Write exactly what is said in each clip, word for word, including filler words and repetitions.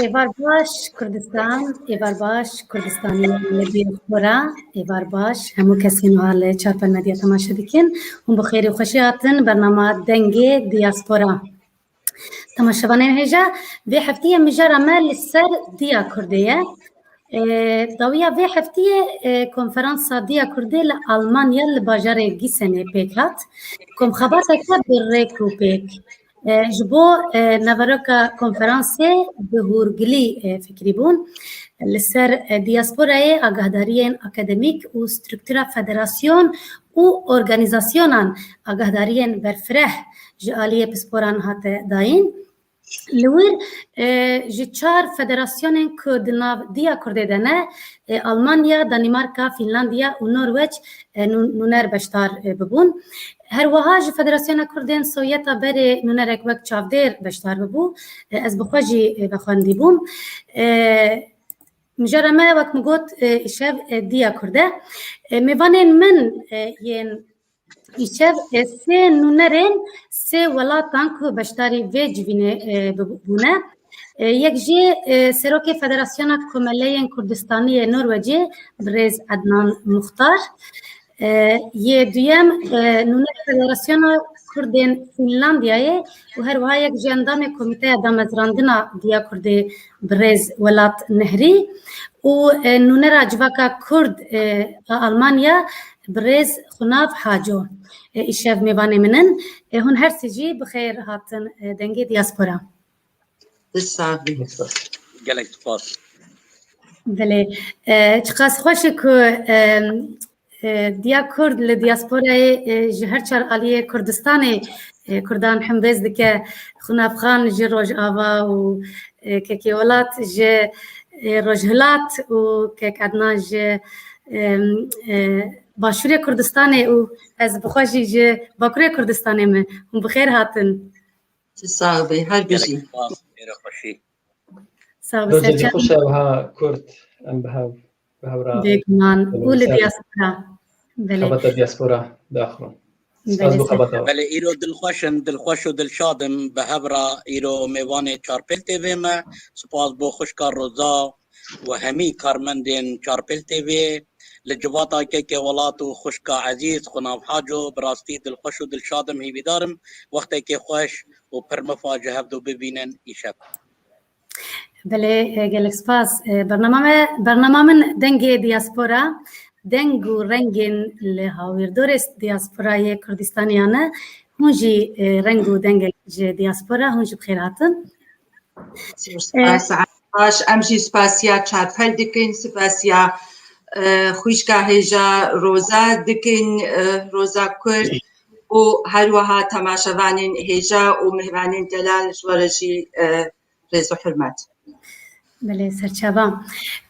Êvar baş Kurdistan, êvar baş Kurdistanî li diaspora, êvar baş hemû kesên wiha li Çarpel Medya temaşe dikin. Hûn bi xêr û xweşî hatin bernama Dengê Diaspora. Temaşevanên hêja, vê heftiyê mijara me li ser Diya Kurdê ye. E, dawiya vê heftiyê, e, konferansa Diya Kurdê li Almanya li bajarê Gîsenê pêk hat. Komxebateke bi rêk û pêk. E, ji bo, e, naveroka konferansê bi hûrgilî, e, fikrî bûn. Li ser, e, diasporayê agahdariyên akademîk û struktura federasyon û organîzasyonan agahdariyên berfireh ji aliyê pisporan hate dayîn. Li wir, e, ji çar federasyonên ku di nav Diya Kurdê de ne, e, Almanya, Danîmarka, Fînlandiya û Norweç, e, nû-, nûner beşdar, e, bibûn. Her wiha ji Federasyona Kurdên Sovyeta berê nûnerek wek çavdêr beşdar bibû. E, ez bi xwe jî, e, vexwendî bûm. E, mijara me, wek min got, e, îşev, e, Diya Kurd e. E, mêvanên min, e, yên îşev, e, sê nûnerên sê welatan ku beşdarî vê civînê, e, bib-, bûne. E, yek jî, e, serokê Federasyona Komeleyên Kurdistanî yê Norwecê, birêz Ednan Muxtar. E, yê duyem, e, nûnerê Federasyona Kurdên Fînlandiyayê û her wiha yek ji endamê Komîteya Damezrandina Diya Kurdê, birêz Welat Nehrî û, e, nûnera Civaka Kurd, e, a Almanya, birêz Xunav Haco, e, îşev mêvanê min in. E, hûn her sê jî bi xêr hatin, e, Dengê Diaspora. Ti sax bî. Gelek spas. Belê. E, çiqas xweş e ku, e, e, Diya Kurd li diasporayê, e, ji her çar aliyê Kurdistanê, e, Kurdan hembêz dike. Xunavxan ji Rojava û, e, Kekê Welat ji, e, Rojhilat û Kek Ednan ji, e, e, Başûrê Kurdistanê û ez bi xwe jî ji Bakurê Kurdistanê me. Hûn bi xêr hatin. Ti sax bî, her bijî. Gelek spas, xêr û xweşî. Sax bî, Rojekî serçe. Xweş e wiha Kurd em bi hev, bi hev re Bêguman. Û li ser diaspora. Belê. Xebata diaspora daxivin. Spas Belê, bo ser xebata we. Belê, îro dilxweş in, dilxweş û dilşad im bi hev re îro mêvanê Çarpêl T V me. Spas bo xwişka Roza û hemî karmendên Çarpêl T V. Li civata Kekê Welat û xwişka ezîz Xunav Haco, bi rastî dilxweş û dilşad im, hîvîdar im wextekê xweş û pir mifa ji hev du bibînin îşev. Belê, e, gelek spas. E, bernama me, bernama min Dengê Diaspora, deng û rengên li hawîrdorê diasporayê Kurdistaniya ne. Hûn jî, e, reng û dengek ji diaspora, hûn jî bi xêr hatin. Spas, e, saet baş. Em jî spasiya Çarpel dikin, spasiya, e, xwişka hêja Roza dikin, e, Roza Kurd û her wiha temaşevanên hêja û mêvanên delal ji we re jî, e, rêz û hurmet. Belê, serçava.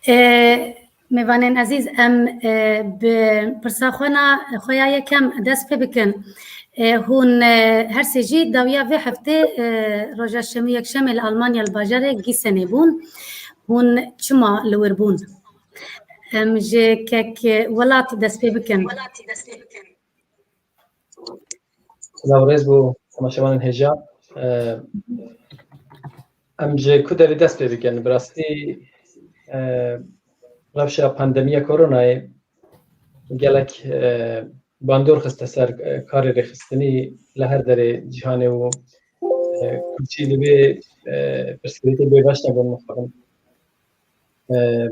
E, mêvanên ezîz, em, e, bi pirsa xwe na, xwe ya yekem dest pê bikin. E, hûn, e, her sê jî dawiya vê heftê, e, roja şemî yekşemê li Almanya li bajarê Gîsenê bûn. Hûn çima li wir bûn? Em ji Kek Welat dest pê bikin. Silav rêz bo temaşevanên hêja. E, em ji ku derê dest pê bikin? Bi rastî, e, rewşa pandemiya koronayê gelek, e, bandor xiste ser, e, karê rêxistinî li her derê cîhanê û, e, Kurdçî li vê, e, pirsgirêkê bêbeş nebûn, mixabin. E,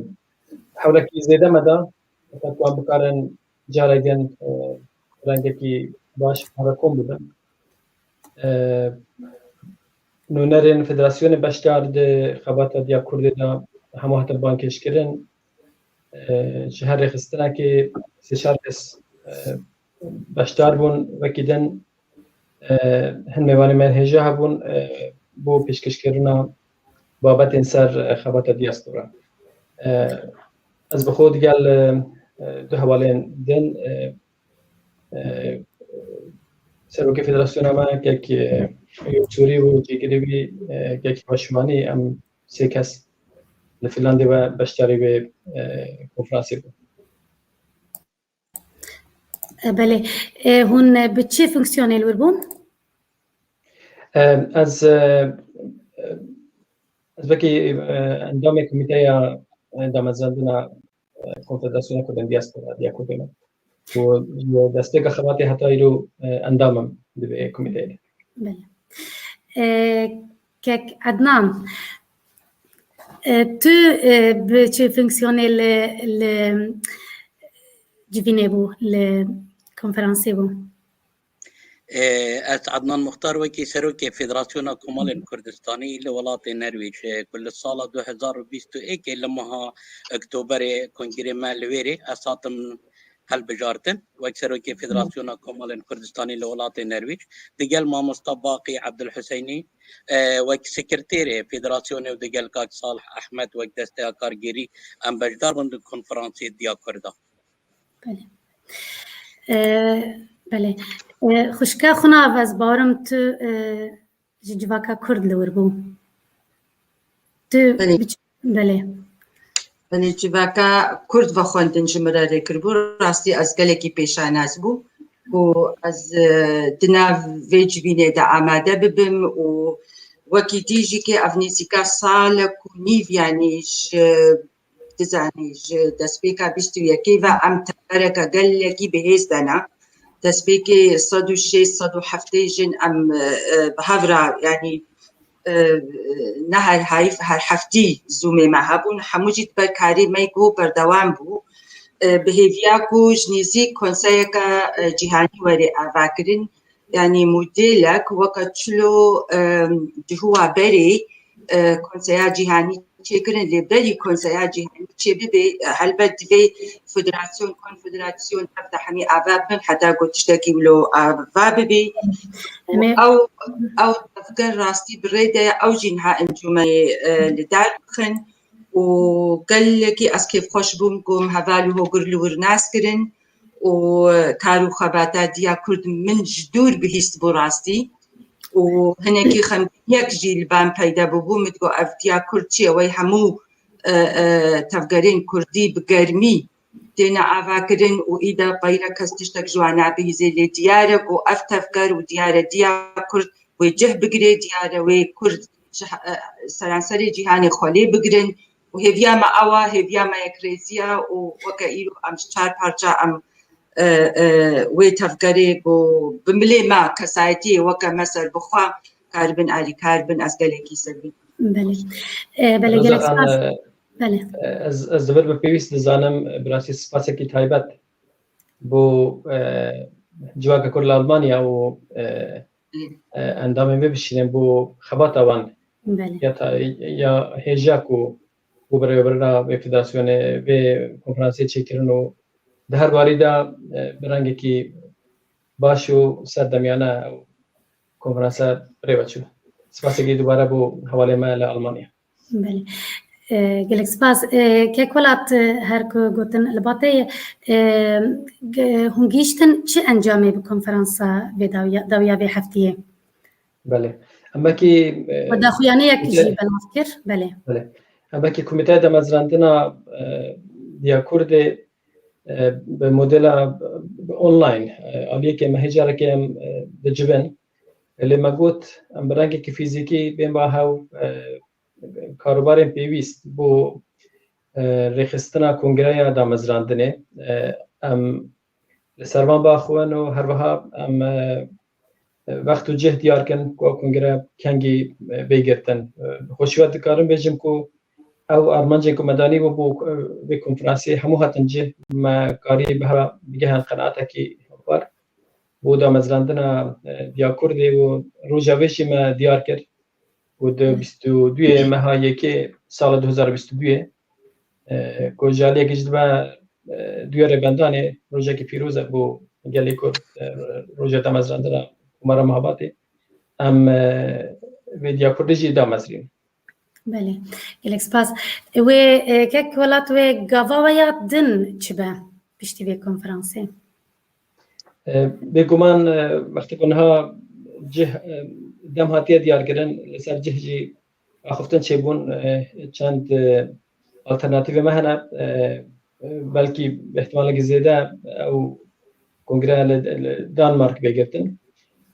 hewlekî zêde me da, heta ku em bikarin careke din, e, rengekî baş bi hev re kom bibin. E, nûnerên federasyonê beşdar di xebata Diya Kurdê de hemû hatin bankêşkirin. E, ji her rêxistinekê sê çar kes, e, beşdar bûn, wekî din, e, hin mêvanê me hêja hebûn, e, bo pêşkêşkirina babetên ser, e, xebata diaspora. E, ez bi xwe digel, e, e, du hevalên din, e, e, serokê federasyona me, kek, e, Yûçûrî û cîgirê wî, e, kek Weşimanî, em sê kes li Fînlandê ve beşdarî vê, e, konferansê bûn. E, belê. E, hûn, e, bi çi fonksiyonê li wir bûn? E, ez, e, e, Ez wekî, e, endamê Komîteya, e, Damezrandina, e, Konfederasyona Kurdan Diaspora, Diya Kurdê me. Û ji destpêka xebatê heta îro, e, endam im di vê komîteyê de. Belê. E, kek Ednan, e, tu, e, bi çi fonksiyonê li, li civînê bû, li konferansê bû? Ê, ez Adnan Muxtar wekî serokê Federasyona Komalên Kurdistanî li welatê Nerwîc, ê, ku li sala du hezar û bîst û yekê li meha Oktoberê kongrê me li wêrê ez hatim hilbijartin wek serokê Federasyona Komalên Kurdistanî li welatê Nerwîc, digel mamosta Baqî Ebdulhuseynî, ê, wek sekreterê federasyonê û digel kak Salih Ehmed wek desteya kargêrî em beşdar bûn di konferansê Diya Kurda. Belê. Ee, belê. Ee, xwişka xwe nav ez bawerim tu, ee, ji civaka Kurd li wir bû. Tu Belê. biç-, belê. Belê, civaka Kurd ve xwendin ji min re rê kiribû. Rastî ez gelekî pêşanas bû ku ez, e, di nav vê civînê de amade bibim û wekî dî jî kê ev nêzîka salek û nîv, yanî ji dizanî ji destpêka bîst û yekê ve em tevgereke gelekî bihêz de ne. Destpêkê sed û şêst, sed û heftê jin em, e, e, bi hev re, yanî, e, ne her heyf, her heftî Zoomê me hebûn. Hemû jî dibe karê me ku berdewam bû. E, bi hêviya ku ji nêzîk konseyeke, e, cîhanî were avakirin, yanî modêlek weke çilo, e, cihuwa berê, e, konseya cîhanî çêkirin, lê berî konseya cîhanî çêbibe, e, helbet divê federasyon, konfederasyon ev de hemî ava bin, heta ku tiştekî wilo ava bibe. Û Em ê ew, ew tevger rastî bi rê de ye, ew jî niha encûmeyê, e, li dar dixin û gelekî ez kêfxweş bûm ku min heval û hogir li wir nas kirin û kar û xebata Diya Kurd min ji dûr bihîst bû rastî. Û hinekî xemgîniyek jî li ban peyda bûbû, min digot ev Diya Kurd çi ye? Wey hemû, e, e, tevgerên Kurdî bi germî têne avakirin û îda peyre kes tiştek ji wan nabihîzê, lê diyar e ku ev tevger û diyar e Diya Kurd wê cih bigire, diyar e wê Kurd ji he-, e, seranserê cîhanê xwelê bigirin û hêviya me ew e, hêviya me yekrêziya û weke îro em ji çar parça em, e, e, wê tevgerê ku bi milê me kesayetiyê weke me serbixwe karibin alîkar bin, ez gelekî ser vê. Belê. E, belê, gelek Roza Xan, spas. e, Belê. e, ez, ez li vir bi pêwîst dizanim, bi rastî spasekî taybet bo, e, civaka Kurd li Almanya û, e, Belê. e, endamên vê bişînin bo xebata wan Belê. ya ta-, ya hêja ku bo berewerina vê federasyonê, vê konferansê çêkirin û di her warî de, e, bi rengekî baş û serdemiyane ew konferansa bi rê ve çû. Spasê gî dubare bo hevalê me li Almanya. Belê. E, gelek spas. E, kek Welat, e, her ku gotin li ba te ye, e, ge-, hûn gihîştin çi encamê bi konferansa vê dawiya, dawiya vê heftiyê? Belê. Em wekî, e, Xwe daxuyaniyek komîte-, jî belav kir. Belê. Belê. Em wekî Komîteya Damezrandina, e, Diya Kurdê, e, bi modela, e, online, e, aliyekê me hêcarekê em, e, dicivin. Lê me got, em bi rengekî fîzîkî bên ba hew, e, karobarên pêwîst bo, e, rêxistina kongreya damezrandinê, e, em li ser van biaxivin û her wiha em, e, wext û cih diyar kin ku ew kongre kengî, e, bê girtin. E, bi xweşî we dikarim bêjim ku ew armancên ku me danîbû bo, e, vê konferansê hemû hatin cih, me karî bi hev re bigihin qenaatekî hevpar bo damezrandina, e, Diya Kurdê û roja vê jî me diyar kir. Û di bîst û duyê meha yekê sala du hezar û bîst û duyê, e, ku ji aliyekî jî dibe, e, duyê rêbendanê rojekî pîroz e bo gelê Kurd, e, roja damezrandina Komara Mehabadê. Em, e, vê Diya Kurdê jî damezrîn. Belê. Gelek spas. Wê, e, kek Welat, wê gava we ya din çi be piştî vê konferansê? E, bêguman, e, wextê ku niha cih, e, dem hatiye diyarkirin, li ser cih jî axiftin çêbûn, e, çend, e, alternatîvê me hene, e, e, belkî bi ihtimalekî zêde ew kongre li, li Danmark bê girtin.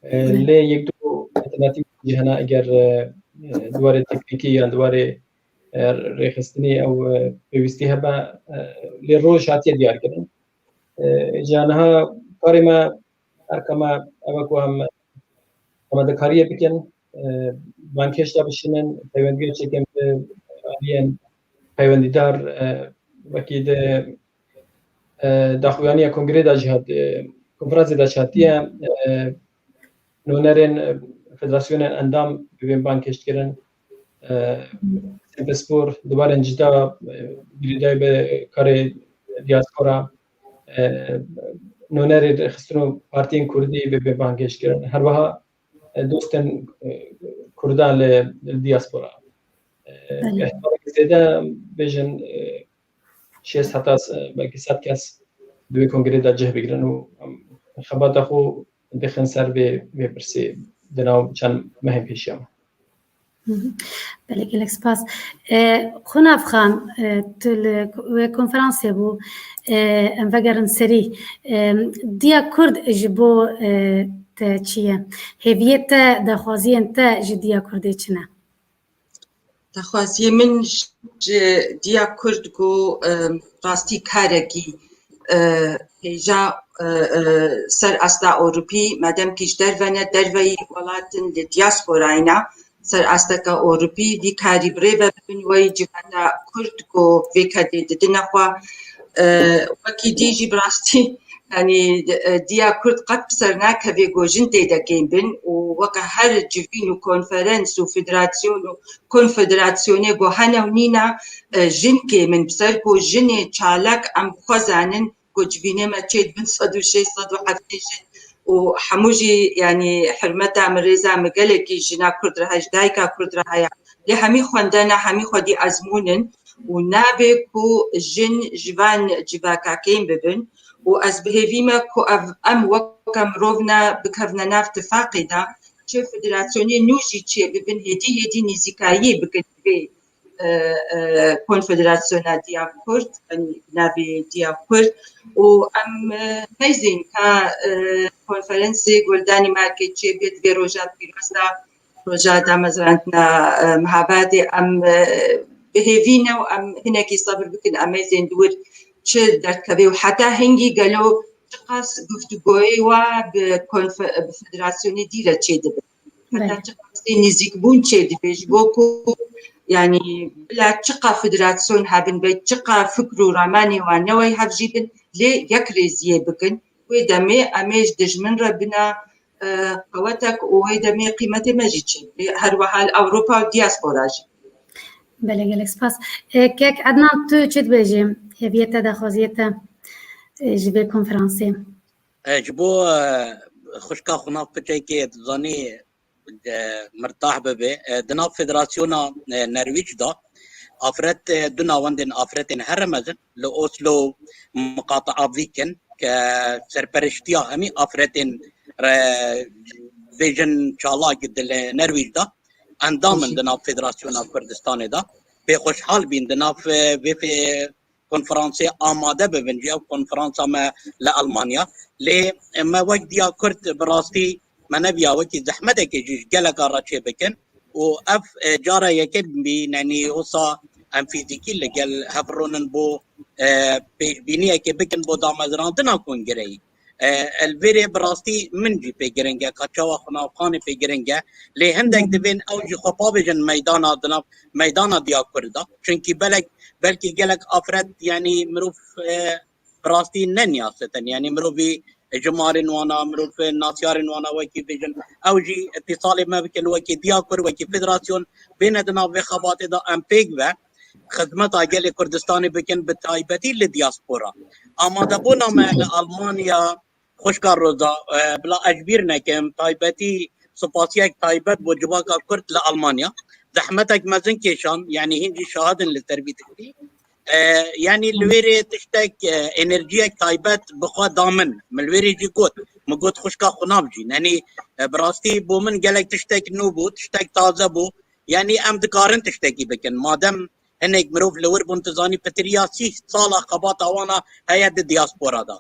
E, Belê. lê yek du alternatîv jî hene eger, e, e, di warê teknîkî yan di warê e, rêxistinê ew, e, pêwîstî hebe, e, lê roj hatiye diyarkirin. E, ji niha karê me her ka me ew e ku em amadekariyê bikin, e, bangkêş de bişînin, peywendiyê çêkin bi aliyên peywendîdar, e, wekî di, e, daxuyaniya kongrê de jî hat, e, konferansê de jî hatiye, e, nûnerên, e, federasyonên endam bibên bangkêşkirin, e, Sêpespor, di warên cida, e, girêdayî bi karê diaspora, e, nûnerê rêxistin û partiyên kurdî bibên bangkêşkirin. Her wiha e, dostên, e, Kurdan li, li diaspora. E, Belê. Ehtimalekî zêde bêjin, e, şêst heta, e, belkî sed kes di wê kongrê de cih bigirin û em xebata xwe dixin ser vê, vê pirsê di nav çend mehên pêşiya me. Hı hı. Belê, gelek spas. E, Xunavxan, e, tu li wê konferansê bû, e, em vegerin serî. E, Diya Kurd ji bo, e, te çi ye? Hêviyê te, daxwaziyên te ji Diya Kurdê çi ne? Daxwaziyê min ji Diya Kurd ku, e, rastî karekî, e, hêja, e, e, ser asta Ewropî, madem kî ji derve ne, derveyî welatin li diasporayê ne, ser asteke Ewropî, vî karî bi rê ve bibin, wê civata Kurd ku vê kedê didine xwe, e, wekî dî jî bi rastî, yanî, e, Diya Kurd qet bi ser nakeve ku jin tê de kêm bin û weke her civîn û konferans û federasyon û konfederasyonê ku hene û nîne, e, jin kêm in, bi ser ku jinê çalak em bi xwe zanin, ku civînê me çê dibin sed û şeş sed û heftê jin û hemû jî, yanî, hurmeta min, rêza min gelekî jina Kurd re heye, ji dayika Kurd re heye. Lê hemî xwendene, hemî xwedî ezmûn in û nabe ku jin ji van civaka kêm bibin û ez bi hêvî me ku ev, em weke mirov ne bikevine nav tifaqê de, çi federasyonê nû jî çê bibin, hêdî hêdî nêzîkayî bikin vê e, e, Konfederasyona Diya Kurd, yanî navê Diya Kurd û em, e, meyzên ka, e, konferansê Goldanî Markê çêbê di vê roja pîroz de, roja damezrandina, e, Mehabadê, em, e, bi hêvî ne û em hinekî sebir bikin, em meyzên di wir çi derdikeve û heta hingî gelo çiqas guftûgoyê wa bi konfe-, bi federasyonê dî re çêdibe. Heta Belê. Çiqasî nêzîkbûn çêdibe ji bo ku, yanî, bila çiqa federasyon hebin be, çiqa fikr û ramanê wan newey hev jî bin, lê yekrêziyê bikin. Wê demê em ê ji dijmin re bina, e, qewetek û wê demê qîmetê me jî çêbibe. Her wiha li Ewropa û diaspora jî. Belê, gelek spas. E, kek Ednan, tu çi dibêjî? Hêviyê te, daxwaziyê te, e, ji vê konferansê? E, ji bo, e, xwişka xwe nav piçekê dizanî, e, mirtah bibe. E, di nav federasyona, e, Nerwîc de afret, e, du navendên afretên here mezin li Oslo miqatea bikin ke serperiştiya hemî afretên re vêjin çalak di li Nerwîc de endam in Jî. Di nav Federasyona Kurdistanê de. Pê xweşhal bîn di nav, e, vê fê-, konferansê amade bibin jî, ew konferansa me li Almanya. Lê me wek Diya Kurd bi rastî me neviya wekî zehmetekê jî ji geleka re çê bikin û ev, e, cara yekem bî, nenî wisa em fîzîkî li gel hev ronin bo, e, pêşbîniyekê bikin bo damezrandina kongreyê. E, li vê rê bi rastî min jî pê giring e, ka çawa xwe navxanê pê giring e. Lê hindek Hı. dibên ew jî xwe pabêjin meydana, di nav meydana Diya Kurd de. Çunkî belek, belkî gelek afret, yanî mirov, e, bi rastî neniyasetin. Yanî mirovî jimarên wana, mirov nasyarên wana wekî bêjin. Ew jî îtîsalê me bikin wekî Diya Kurd, wekî federasyon bêne di nav vê xebatê de em pêk ve xizmeta gelê Kurdistanê bikin, bi taybetî li diaspora. Amadebûna me li Almanya, xwişka Roza, e, bila ez ji bîr nekim, taybetî spasiyek taybet bo civaka Kurd li Almanya. Zehmetek mezin kêşan, yanî hîn jî şahid in li ser vî tiştî. E, yanî li wê rê tiştek, e, enerjiyek taybet bi xwe da min. Min li wê rê jî got. Min got xwişka xwe nav jî. Yanî, e, bi rastî bo min gelek tiştek nû bû, tiştek taze bû. Yanî em dikarin tiştekî bikin. Madem hinek mirov li wir bûn, tu zanî pitiriya sî sala xebata wana heye di diaspora de.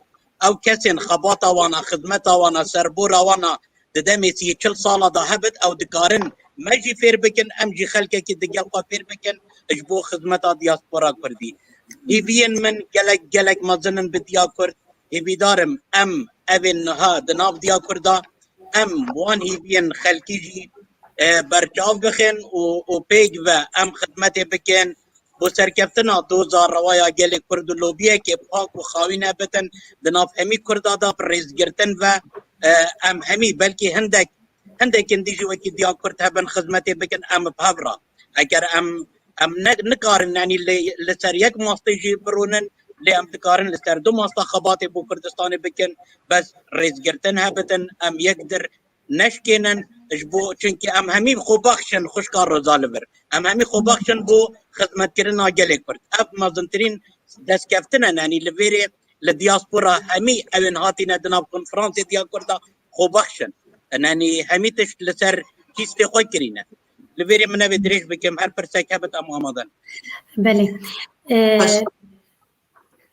Ew kesên xebata wana, xizmeta wana, serbora wana di demê sî çil sala de hebit, ew dikarin me jî fêr bikin, em jî xelkekî digel xwe fêr bikin. ji bo xizmeta diaspora kurdî. Hêviyên min gelek, gelek mezin in bi Diya Kurd. Hêvîdar im em evên niha di nav Diya Kurda, em wan hêviyên xelkî jî, e, berçav bixin û, û pêk ve em xizmetê bikin bo serkeftina doza rewaya gelê Kurd û lobiyekê pak û xawîne bitin di nav hemî Kurda de bi rêzgirtin ve, e, em hemî belkî hindek, hindekên dî jî wekî Diya Kurd hebin xizmetê bikin em bi hev re. Eger em, em ne, nikarin, yanî li, li ser yek mastê jî birûnin, lê em dikarin li ser du masta xebatê bo Kurdistanê bikin, bes rêzgirtin hebitin, em yekdir neşkênin, ji bo, çunkî em hemî xwebaxş in xwişka Rozalivir. Em hemî xwebaxş in bo xizmetkirina gelê Kurd. Ev mezintirîn destkeftine, yanî li vêrê li diaspora hemî ewên hatîne di nav konferansê Diya Kurda xwebaxş in. Yanî hemî tişt li ser kîstê xwe kirîne. Li vêrê min evê dirêj bikim, her pirsek hebit em amade ne. Belê. E, Baş.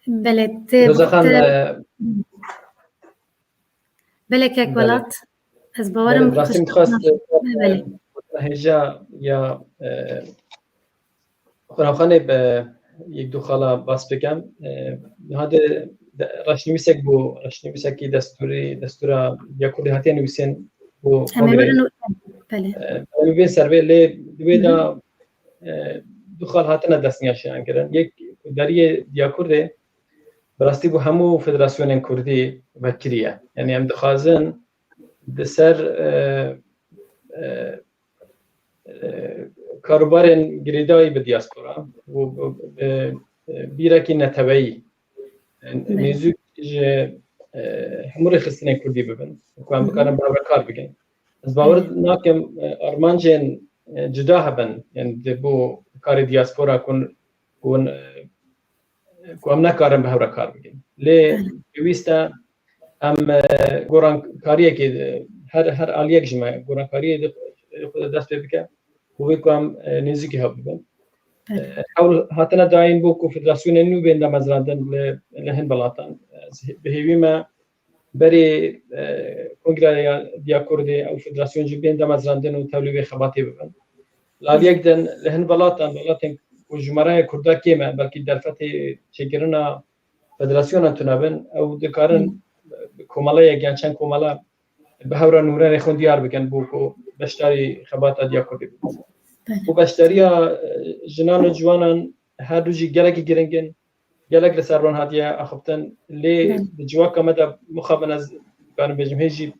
Belê, te, Roza Xan, te, e, belê kek Belê. Welat. Ez bawerim Belê, rastî min dixwest, e, Belê. Hêja ya, e, Xurafxanê bi yek du xala bas bikim. E, niha di, de, reşnivîsek bû, reşnivîsekî destûrî, destûra Diya Kurdî hatiye nivîsên bo Em ê kongreyê. Werin û, belê. E, em ê bên ser vê, lê di wê de, Hı hı. e, du xal hatine destnîşankirin. Yek ku deriyê Diya Kurdê bi rastî bo hemû federasyonên kurdî vekirî ye. Yanî em dixwazin di ser, e, e, e, karûbarên girêdayî bi diaspora û bi, bi, e, bîrekî neteweyî, e, Belê. Nêzîk ji, e, hemû rêxistinên kurdî bibin, ku em Hı hı. bikarin bi hev re kar bikin. Ez bawer Belê. nakim, e, armancên, e, cuda hebin, yani di bo karê diaspora ku, ku, e, ku em nekarin bi hev re kar bikin. Lê Belê. pêwîst e em, e, gorankariyekê, e, her, her aliyek ji me gorankariyê di, e, xwe de dest pê bike û wê ku em, e, nêzîkî hev bibin. Belê. E, hewl hatine dayîn bo ku federasyonên nû bên damezrandin li, li hin welatan. Ez bi hêvî me berê, e, Kongreya Diya Kurdê ew federasyon jî bên damezrandin û tevlî vê xebatê bibin. Li aliyek din li hin welatan, welatên ku jimareya Kurda kêm e, belkî derfetê çêkirina federasyonan tune bin, ew dikarin Hı. bi komeleyek yan çend komela bi hev re nûnerê xwe diyar bikin bo ku beşdarî xebata Diya Kurdî bibin. Belê. Û beşdariya, e, jinan û ciwanan her du jî gelekî giring in, gelek li ser wan hatiye axiftin, lê Belê. di civaka me de mixabin ez karim bêjim hê jî,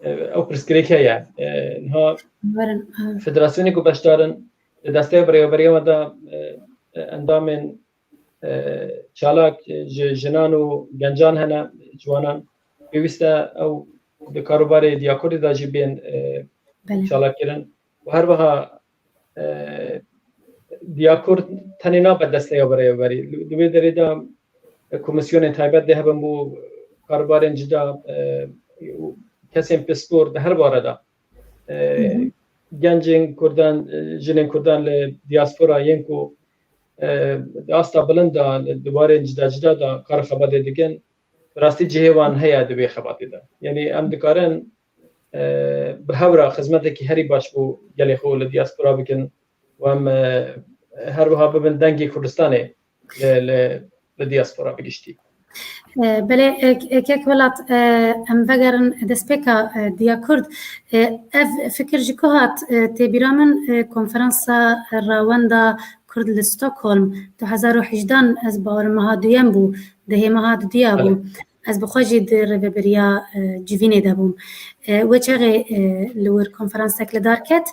e, ew pirsgirêk heye. E, niha Werin, ha. federasyonê ku beşdar in, di desteya birêveberiya me de, e, e, endamên, e, çalak, e, ji jinan û gencan hene, ciwanan. Pêwîst e ew di karûbarê Diya Kurdî de jî bên, e, Belê. çalakkirin. Û her wiha, e, Diya Kurd tenê nabe desteya birêveberî. Li, di wê derê de, e, komîsyonên taybet dê hebin bo karûbarên cida, e, û kesên pispor di her bare de. E, Hı hı. gencên Kurdan, e, jinên Kurdan li diaspora yên ku, e, di asta bilind de, li, di warên cida cida de kar xebatê dikin, bi rastî cihê wan heye di vê xebatê de. Yanî em dikarin, e, bi hev re xizmetekî herî baş bo gelê xwe li diaspora bikin û em, e, her wiha bibin dengê Kurdistanê li, li, li diaspora bi giştî. E, belê, e, kek Welat, e, em vegerin destpêka, e, Diya Kurd. E, ev fikir ji ku hat, e, tê bîra min, e, konferansa rawenda Kurd li Stockholm du hezar û hejdan, ez bawerim meha duyem bû, dehê meha dudiya bû. Belê. Ez bi xwe jî di rêveberiya, e, civînê de bûm. E, wê çaxê, e, li wir konferansek li dar ket.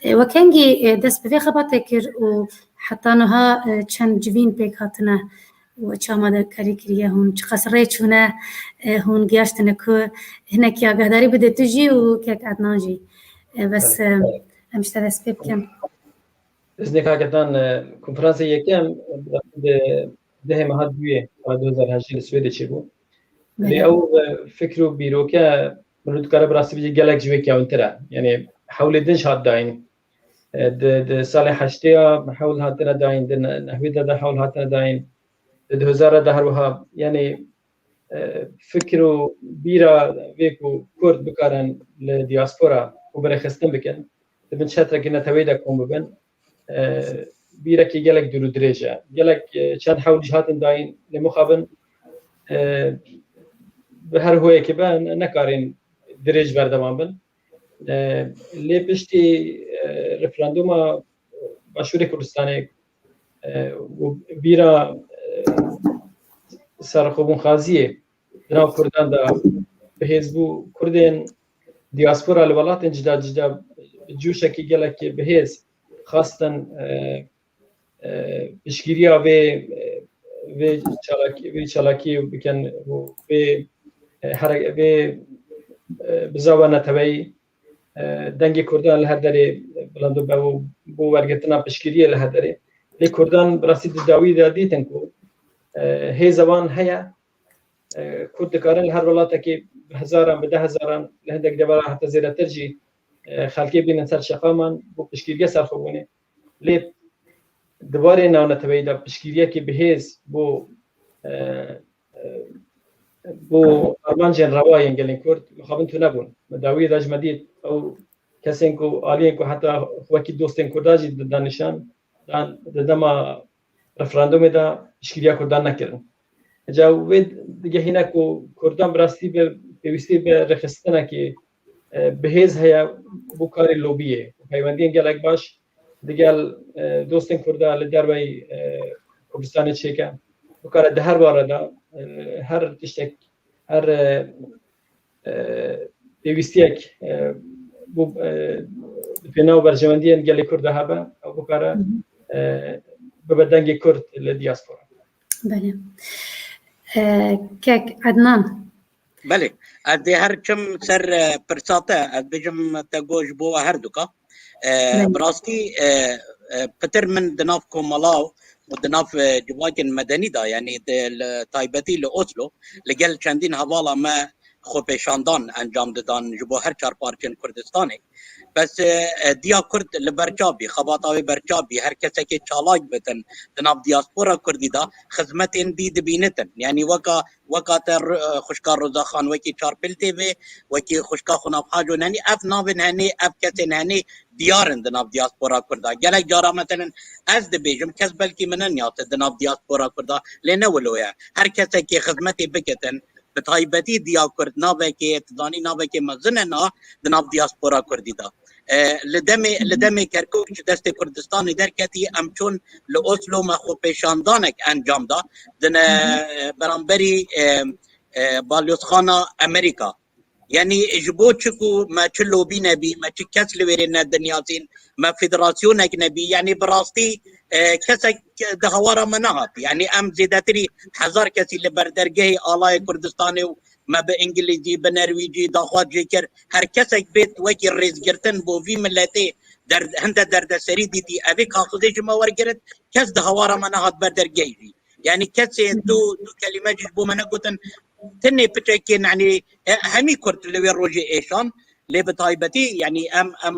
E, we kengî, e, dest bi vê xebatê kir û heta niha, e, çend civîn pêk hatine û çi amadekarî kiriye hûn, çiqas rê çûne, e, hûn giyaştine ku hinekî agahdarî bide tu jî û kek Ednan jî. E, bes, Belê. e, em ji te dest pê bikin. Îznê kak Ednan, e, konferansê yekem, e, di dehê meha duyê, du hezar hejdeh li Swêdê çêbû. Lê Belê. ew, e, fikr û bîroke min dikare bi rastî bêjî gelek ji wê kewintir e. Yanî hewlê din jî hat dayîn. E, di, di salê heştê ya hewl hatine dayîn, di ne-, nehwê de, de hewl hatine dayîn. Di du hezar de her wiha, yanî, e, fikr û bîra vê ku Kurd bikarin li diaspora û birêxistin bikin, di bin çetrekî neteweyî de kom bibin, e, bîrekî gelek dûr û dirêj e. Gelek, e, çend hewl jî hatin dayîn, lê mixabin, e, bi her hoyekê be ne-, nekarên dirêj berdewam bin. E, lê piştî, e, referanduma Başûrê Kurdistanê, e, û bîra, e, serxwebûnxwaziyê di nav Kurdan de bihêz bû. Kurdên diaspora li welatên cida cida bi coşekî gelekî bihêz xwestin, e, e, piştgiriya vê, e, vê çalakî, vê çalakî bikin û vê, e, here-, vê, e, bizava neteweyî, e, dengê Kurdan li her derê bilind bibe û bo wergirtina piştgiriyê li her derê. Lê Kurdan bi rastî di dawî de dîtin ku, e, hêza wan heye, e, Kurd dikarin li her welatekê bi hezaran, bi deh hezaran, li hindek devera heta zêdetir jî, e, xelkê bînin ser şeqaman bo piştgiriya serxwebûnê. Lê di warê navneteweyî de piştgiriyekê bihêz bo, e, e, bo armancên rewa yên gelên Kurd mixabin tune bûn. Me dawiyê de ji me dît ew kesên ku aliyên ku heta wekî dostên Kurda jî didan nîşan, dan di dema referandumê de piştgiriya Kurdan nekirin. Ca wê digehîne ku Kurdan bi rastî bi pêwîstî bi rêxistinekê, e, bihêz heye bo karê lobiyê û peywendiyên gelek baş digel, e, dostên Kurda li derveyî, e, Kurdistanê çêke. Bikare di her ware de, e, her tiştek, her, e, e, pêwîstiyek, e, bo, e, di pênav berjewendiyên gelê Kurd de hebe, ew bikare, Hı hı. e, bibe dengê Kurd li diaspora. Belê. E, kek Ednan. Belê. Ez dê her çim ser, e, pirsa te, ez bêjim te got ji bo we herduka. E, Belê. Bi rastî, e, e, pitir min di nav komala û di nav, e, civakên medenî de, yanî di, li taybetî li Oslo, li gel çendîn hevala me xwepêşandan encam didan ji bo her çar parçên Kurdistanê. Bes, e, e, diya Kurd li ber çavbî, xebata wê ber çavbî, her kesekê çalak bitin di nav diaspora Kurdî de, xizmetên dî dibînitin. Yanî weka, weka te ru-, e, xwişka Roza Xan, wekî Çarpêl T V, wekî xwişka Xunav Haco, yanî ev navên henê, ev kesên henê diyar in di nav diaspora Kurda. Gelek cara, meselen, ez dibêjim, kes belkî min neniyase di nav diaspora Kurda, lê ne wilo ye. Her kesekê xizmetê bikitin, bi taybetî diya Kurd navekê, tu zanî navekê mezin e na di nav diaspora Kurdî de. E, li demê, li demê Kerkûk ji destê Kurdistanê derketî, em çûn li Oslo, me xwepêşandanek encam da. Dine, e, beramberî, e, e, balyozxana Amerîka. Yanî ji bo çi ku me çi lobî nebî, me çi kes li wêrê nedinyazîn, me federasyonek nebî, yanî bi rastî, e, kesek di hawara me nehat. Yanî em zêdetirî hezar kesî li ber dergehê Alayê Kurdistanê û me bi îngilîzî, bi nerwîcî daxwaz jê kir. Her kesek bêt wekî rêzgirtin bo vî miletê der-, hinde derdeserî dîtî, evê kaxizê ji me wergirt, kes di hawara me nehat ber dergehê jî. Yanî kesê tu, tu kelîme jî ji bo me negotin, tenê piçekên, yanî, e, hemî Kurd li wê rojê êşan, lê bi taybetî, yanî em, em,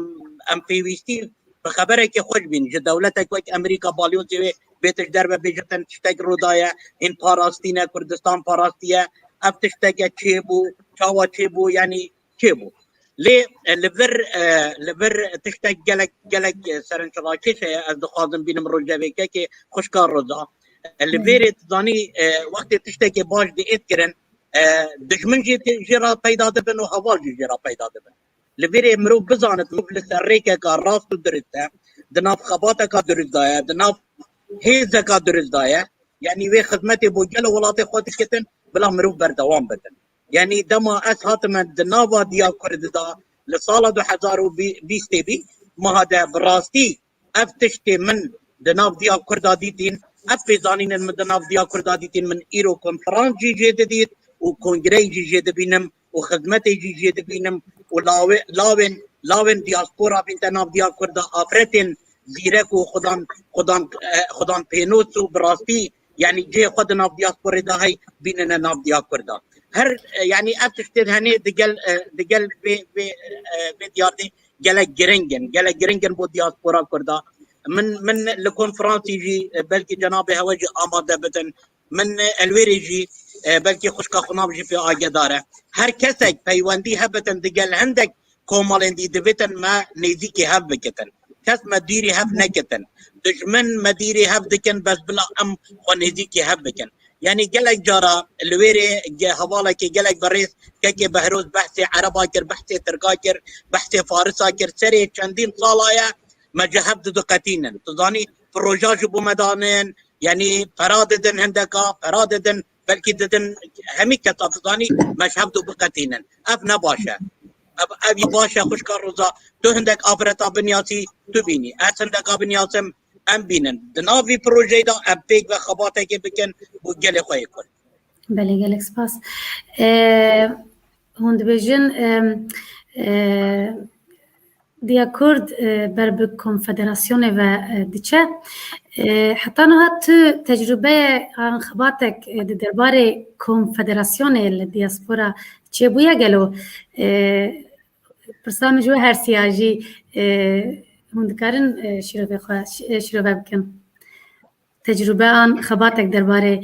em pêwîstî bi xeberekê xweş bîn. Ji dewletek wek Amerîka balyozê wê bête ji derve bêje te tiştek rû daye, hîn parastî ne, Kurdistan parastî ye. Ev tişteke çêbû, çawa çêbû, yanî çêbû. Lê, e, li vir, e, li vir tiştek gelek, gelek, e, serençerakêş heye, ez dixwazim bînim rojevê kekê xwişka Roza. E, li Hı. vêrê tu zanî, e, wextê tiştekê baş diêt kirin, e, dijmin jî tê-, jê re peyda dibin û heval jî jê re peyda dibin. Li vêrê mirov bizanit, mirov li ser rêkeka rast û dirist e, di nav xebateka dirist de ye, di nav hêzeka dirist de ye. Yanî wê xizmetê bo gelo welatê xwe dikitin, bila mirov berdewam bitin. Yanî dema ez hatime di nava diya Kurd de li sala du hezar û bîstê bî, meha de bi rastî ev tiştê min di nav diya Kurda dîtîn, ev pêzanînên min di nav diya Kurda dîtîn, min îro konferans jî jê didît û kongreyê jî jê dibînim û xizmetê jî jê dibînim û lawê-, lawên, lawên diaspora bîn te nav diya Kurda, afretên zîrek û xudan, xudan, e, xudan pênûs û bi rastî, yanî cihê xwe di nav diasporê de hey bînine nav diya Kurda. Her, e, yanî ev tiştên henê digel, e, digel vê, vê, e, vê diyardê gelek giring in, gelek giring in bo diaspora Kurda. Min, min li konferansî jî, e, belkî cenabê hewe jî amade bidin. Min, e, li wêrê jî, e, belkî xwişka Xunav jî pê agedar e. Her kesek peywendî hebitin digel hindek komalên dî, divêtin me nêzîkî hev bikitin. Kes me dîrî hev neketin. Dijmin me dîrî hev dikin, bes bila em xwe nêzîkî hev bikin. Yanî gelek cara li wêrê ge-, hevalekê gelek berêz kekê Behroz behsê Ereba kir, behsê Tirka kir, behsê Farisa kir. Serê çendîn sala ye me ji hev diqetînin. Tu zanî proja ji bo me danin, yanî pera didin hindeka, pera didin, belkî didin hemî kesa, tu zanî me ji hev diqetînin. Ev ne baş e. Ev, ev ya baş e, xwişka Roza. Tu hindek afireta binyasî, tu bînî. Ez hindeka binyasim, em bînin. Di nav vî projeyê de em pêk ve xebatekê bikin bo gelê xwe yê Kurd. Belê, gelek spas. Ee, hûn dibêjin, em, e, Diya Kurd, e, ber bi konfederasyonê ve, e, diçe. E, heta niha tu tecrûbeyê an xebatek, e, di derbarê konfederasyonê li diaspora çêbûye gelo? E, pirsa min ji we hersiya jî, e, hûn dikarin, e, şîrovê xwe, şî-, e, şîrove bikin. Tecrûbe an xebatek derbarê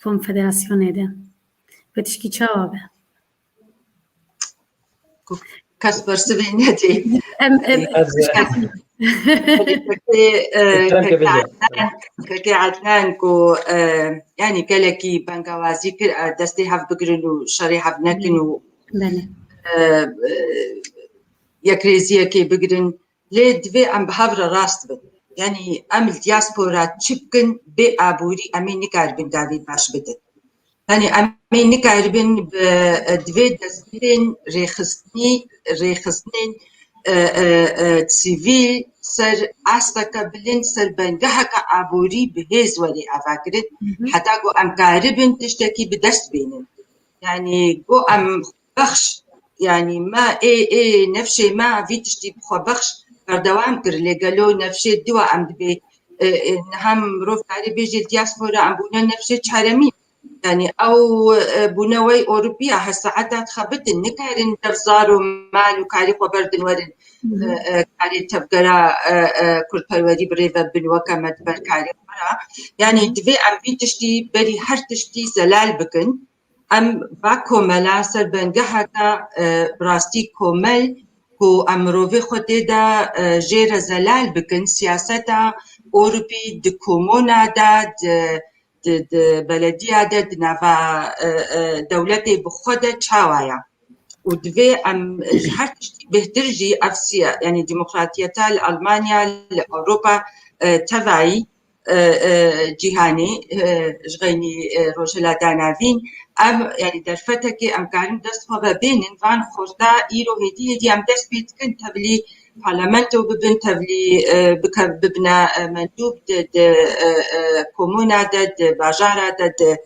konfederasyonê de. Vê tişkî çawa be? Ku kes bersivê nedê. Em, em, Ez, e, Kekê, e, Kerem ke Kekê bêje. Adnan, Kekê Adnan ku, e, yanî gelekî bengawazî kir, e, destê hev bigirin û şerê hev nekin û, Belê. e, e, yekrêziyekê bigirin. Lê divê em bi hev re rast bin. Yanî em li diaspora çi bikin, bê aborî em ê nikaribin gavê baş bidin. Yanî em ê nikaribin bi, divê destpêkên rêxistinî, rêxistinên, e, e, e, sivîl ser asteke bilind, ser bengeheke aborî bi hêz werê avakirin. Hı hı. Heta ku em karibin tiştekî bi dest bênin. Yanî ku em bexş, yanî me ê, ê nefşê me vî tiştî bi xwe bexş berdewam kir, lê gelo nefşê diwa em dibê, e, e, niha mirov karê bêjê li diaspora em bûne nefşê çaremîn. Yanî ew, e, bûne wey Ewropiya, her saeta dixebitin, nikarin dev zar û mal û karê xwe berdin werin, Hı hı. e, e, karê tevgera, e, e, kurdperwerî bi rê ve bin weke me di ber karê xwe re. Yanî Hı hı. divê em vî tiştî berî her tiştî zelal bikin. Em va komela ser bengeheke, e, bi rastî komel ku em mirovê xwe tê de, e, jê re zelal bikin, siyaseta Ewropî di komona de, di, di, di belediya de, di nava, e, e, dewletê bi xwe de çawa ye? Û divê em ji her tiştî bêhtir jî ev siya-, yanî demokratiyeta li Almanya, li Ewropa, e, tevayî, e, e, cîhanê, e, ji xeynî, e, Rojhilata Navîn, ev, yanî derfetekê em karin dest xwe ve bênin, van xorta îro hêdî hêdî em dest pê dikin, tevlî parlamento bibin, tevlî, e, bikev-, bibine, e, mendûb di, di, e, e, komuna de, di bajara de, di,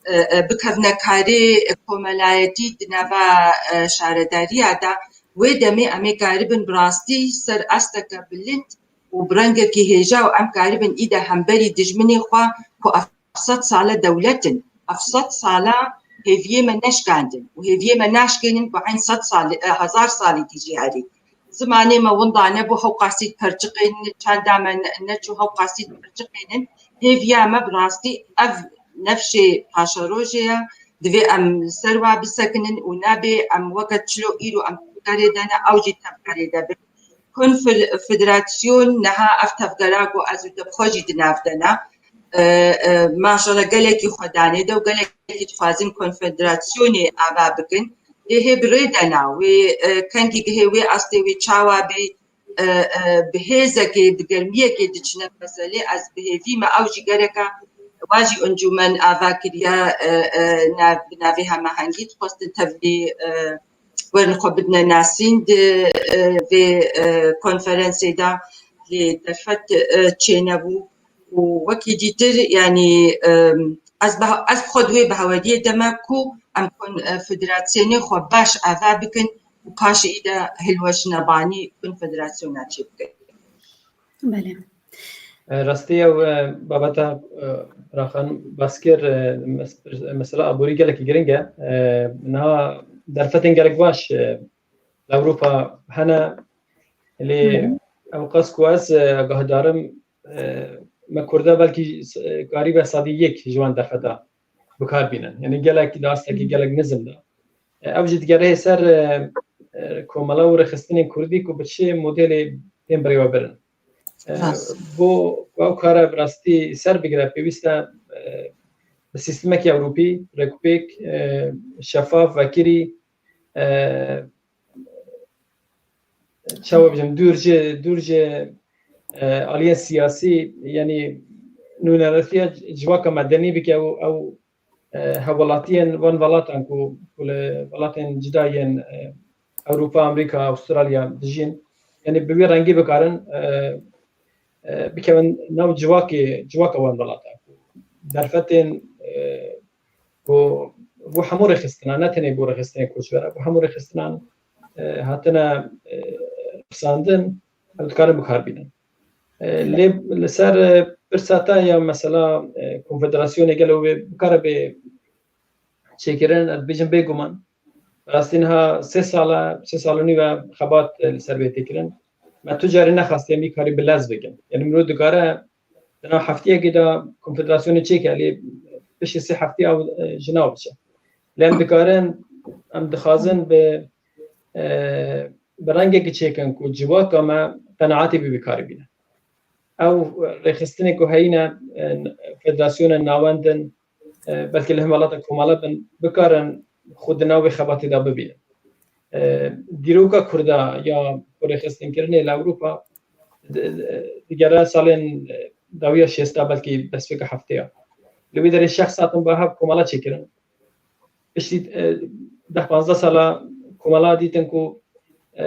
e, e, bikevne karê komelayetî di nava, e, şaredariya de. Wê demê em ê karibin bi rastî ser asteke bilind û bi rengekî hêja û em karibin îde hemberî dijminê xwe ku ev sed sal e dewlet in. Ev sed sal e hêviyê me neşkandin û hêviyê me naşkênin ku eyn sed salî, e, hezar salî dî jî herî. Zimanê me winda nebû, hewqasî diperçiqênin, çanda me ne-, neçû hewqasî diperçiqênin. Hêviya me bi rastî ev nefşê paşerojê ye. Divê em ser wa bisekinin û nabê em weke çilo îro em tevgerê de ne, ew jî tevgerê de bin. Konfederasyon niha ev tevgera ku ez û te bi xwe jî di nav de ne. E, e, maşallah gelekî xwe danê de û gelekî dixwazin konfederasyonê ava bikin. Lê hê bi rê de ne. Wê, e, kengî gihê wê astê wê çawa bê, e, e, bi hêzekê, bi germiyekê diçine meselê. Ez bi hêvî me ew jî gereka wa jî encûmen ava kiriye, e, e, nav-, bi navê hemahengî dixwestin tevlî, e, werin xwe bidine nasîn di, e, vê, e, konferansê de lê derfet, e, çênebû û wekî dîtir, yanî, e, ez bi, ez bi xwe di wê baweriyê de me ku em kon-, e, federasyonê xwe baş ava bikin û paşê î de hilweşine banî konfederasyona çê bikin. Belê. E, rastî ew, e, babeta, e, Raxan bas kir, e, mes-, mesela aborî gelekî giring e. E, niha derfetên gelek baş, e, li Ewropa hene. Lê Hı hı. ew qas ku ez, e, guhdarim, e, me Kurda belkî, e, karîbe sedî yek ji wan derfeta bi kar bînin. Yanî gelek di astekî Hı hı. gelek nizm de. E, ev jî digerê ser, e, e, komela û rêxistinên Kurdî ku bi çi modelê tên birêvebirin. E, Rast. Bo ku ew kare bi rastî ser bigire, pêwîst e, e, bi sîstemekî Ewropî, rêkûpêk, e, şefaf, vekirî, e, çawa bijim, dûr ji, dûr ji, e, aliyên siyasî, yanî nûneratiya civaka medenî bike û ew, e, hevwelatiyên van welatan ku, ku li welatên cida yên, e, Ewropa, Amerîka, Astralya dijîn, yanî bi wî rengî bikarin, e, e, bikevin nav civakê, civaka wan welatan ku derfetên, e, ku bo hemû rêxistinan, ne tenê bo rêxistinên koçber e, bo hemû rêxistinan, e, hatine, e, pisandin, ew dikarin bikar bînin. E, lê li ser, e, pirsa te ya mesela, e, konfederasyonê gelo wê bikare bê çêkirin, ez dibêjim bêguman. Bi rastî niha sê sal e, sê sal û nîv e xebat, e, li ser wê tê kirin. Me tu carî nexwest em vî karî bi lez bikin. Yanî mirov dikare di nav heftiyekê de konfederasyonê çêke, lê piştî sê heftî ew, e, ji nav biçe. Lê em dikarin, em dixwazin bi, e, bi rengekî çêkin ku civaka me qenaetê bi vî karî bîne. Ew rêxistinê ku heyîne, e, federasyonên navend in, e, belkî li hin welata komala bin, bikarin xwe di nav wê xebatê de bibînin. E, dîroka Kurda ya xwe rêxistinkirinê li Ewropa di, digere salên, e, dawiya şêsta, belkî destpêka heftê ya. Li wî derê şexs hatin ba hev komala çêkirin. Piştî, e, deh panzdeh sala komala dîtin ku, e,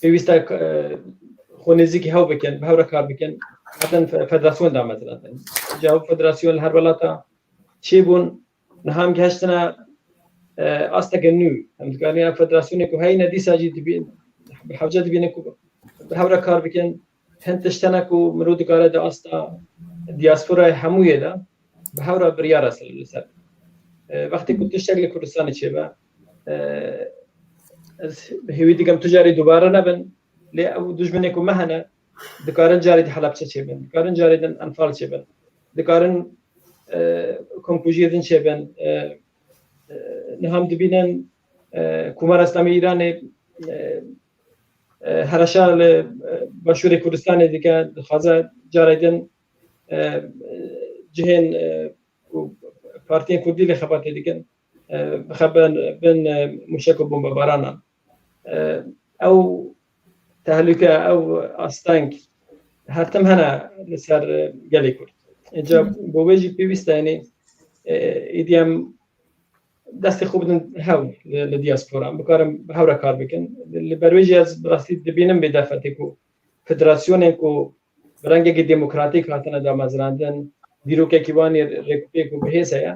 pêwîst e, e, xwe nêzîkî hev bikin, bi hev re kar bikin, hatin fe-, federasyon damezrandin. Ca ew federasyon li her welata çêbûn, niha em gihiştine, e, asteke nû. Em dikarin ev federasyonê ku heyîne dîsa jî dibîn-, bi hewce dibînin ku bi hev re kar bikin. Hin tişt hene ku mirov dikare di asta diasporayê hemûyê de bi hev re biryar re li ser. E, wextê ku tiştek li Kurdistanê çêbe, e, ez hêvî dikim tu carî dubare nebin, lê ew dijminê ku me hene, dikarin carî di Helebçe çêbin, dikarin carî din Enfal çêbin, dikarin, e, komkujiyê din çêbin, e, e, niha em dibînin, e, Komara Îslamî Îranê, e, e, hereşa li, e, Başûrê Kurdistanê dike, dixwaze carê din, e, e, cihên, e, ku partiyên Kurdî lê xebatê dikin, e, bixe bin, bin, e, mûşek û bombebaranan. E, ew tehlike, ew asteng her tim hene li ser, e, gelê Kurd. Înca Hı. bo wê jî pêwîst e, yanî, e, êdî em destê xwe bidin hev li, li diaspora. Em bikarin bi hev re kar bikin. Li ber wê jî ez bi rastî dibînim bê derfetê ku federasyonên ku bi rengekî demokratîk hatine damezrandin, dîrokekî wan ê rêkûpêk û bihêz heye.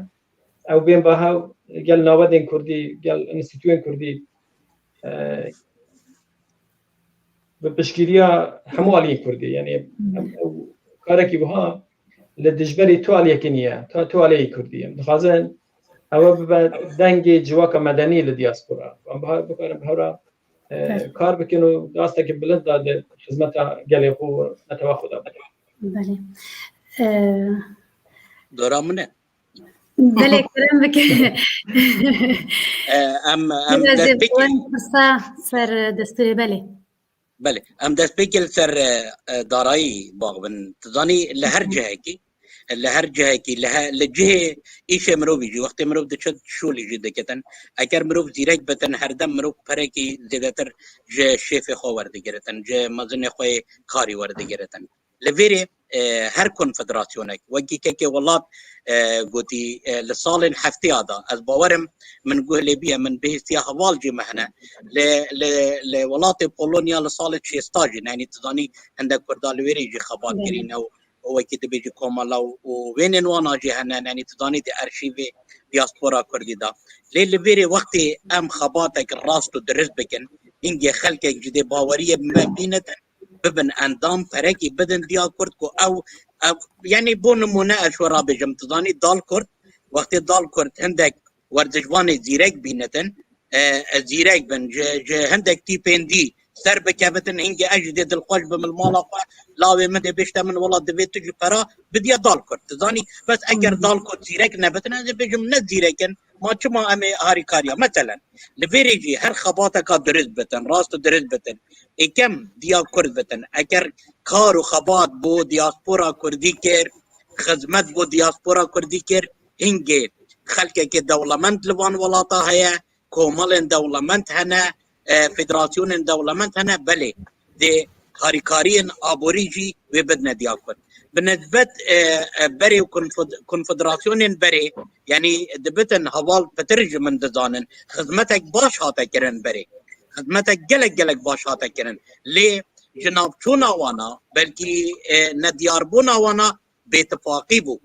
Ew bên ba hev gel navendên Kurdî, gel înstîtûyên Kurdî, e, bi piştgiriya hemû aliyên Kurdî, yanî em, ew karekî wiha li dijberî tu aliyekî niye, tu, tu aliyê Kurdî. Em dixwazin ewe bibe dengê civaka medenî li diaspora. Em biha-, bikarin bi hev re, e, Evet. kar bikin û di astekî bilind de di xizmeta gelê xwe û netewa xwe de bikin. Belê. E, Dora min e. Belê, kerem bike. E, em, em Biraz dest pê wan pirsa ser destûrê, belê. Belê, em dest pê li ser, e, e, darayî baxbin. Tu zanî li her cihekî, li her cihekî, li he-, li cihê îşê mirovî jî, wextê mirov diçe şolî jî diketin. Eger mirov zîrek bitin, herdem mirov perekî zêdetir ji şêfê xwe werdigiritin, ji mezinê xwe yê karî werdigiritin. Li vêrê, e, her konfederasyonek, wekî kekê welat, e, gotî, e, li salên heftêya de, ez bawerim, min guh lê bûye, min bihîstiya heval jî me hene. Li, li, li welatê Polonya li salê şêsta jî, yanî tu zanî hindek Kurda li wêrê jî xebat Belê. kirîne û, û wekî dibêjî komela û, û wênên wana jî hene, yanî tu zanî di arşîvê diaspora Kurdî de. Lê li vêrê wextê em xebatek rast û dirist bikin, hingê xelkek ji dê baweriyê me bînitin, bibin endam, perekî bidin diya Kurd ku ew, ew, yanî bo nimûne ez şwe rabêjim, tu zanî Dal Kurd, wextê Dal Kurd hindek werzişvanê zîrek bînitin, e, e, zîrek bin, ji, ji hindek tîpên dî ser bikevitin, hingê ez ji dê dilxweş bim li mala xwe, lawê min dê bêjte min wela divê tu jî pera bidiya Dal Kurd. Tu zanî, bes eger Hı. Dal Kurd zîrek nebitin, ez ê bêjim ne zîrek in, ma çima em ê harîkariya? Meselen, li vêrê jî her xebateka dirist bitin, rast û dirist bitin, êkem diya Kurd bitin, eger kar û xebat bo diaspora kurdî kir, xizmet bo diaspora kurdî kir, hingê xelkekê dewlemend li van welata heye, komelên dewlemend hene, e, federasyonên dewlemend hene, belê, dê harîkariyên aborî jî wê bidine Diyakur. Bi nisbet, e, e, berê û konfed-, konfederasyonên berê, yanî dibitin heval pitir ji min dizanin, xizmetek baş hate kirin berê. Xizmetek gelek gelek baş hate kirin. Lê ji navçûna wana, belkî, e, nediyarbûna wana bêtifaqî bû.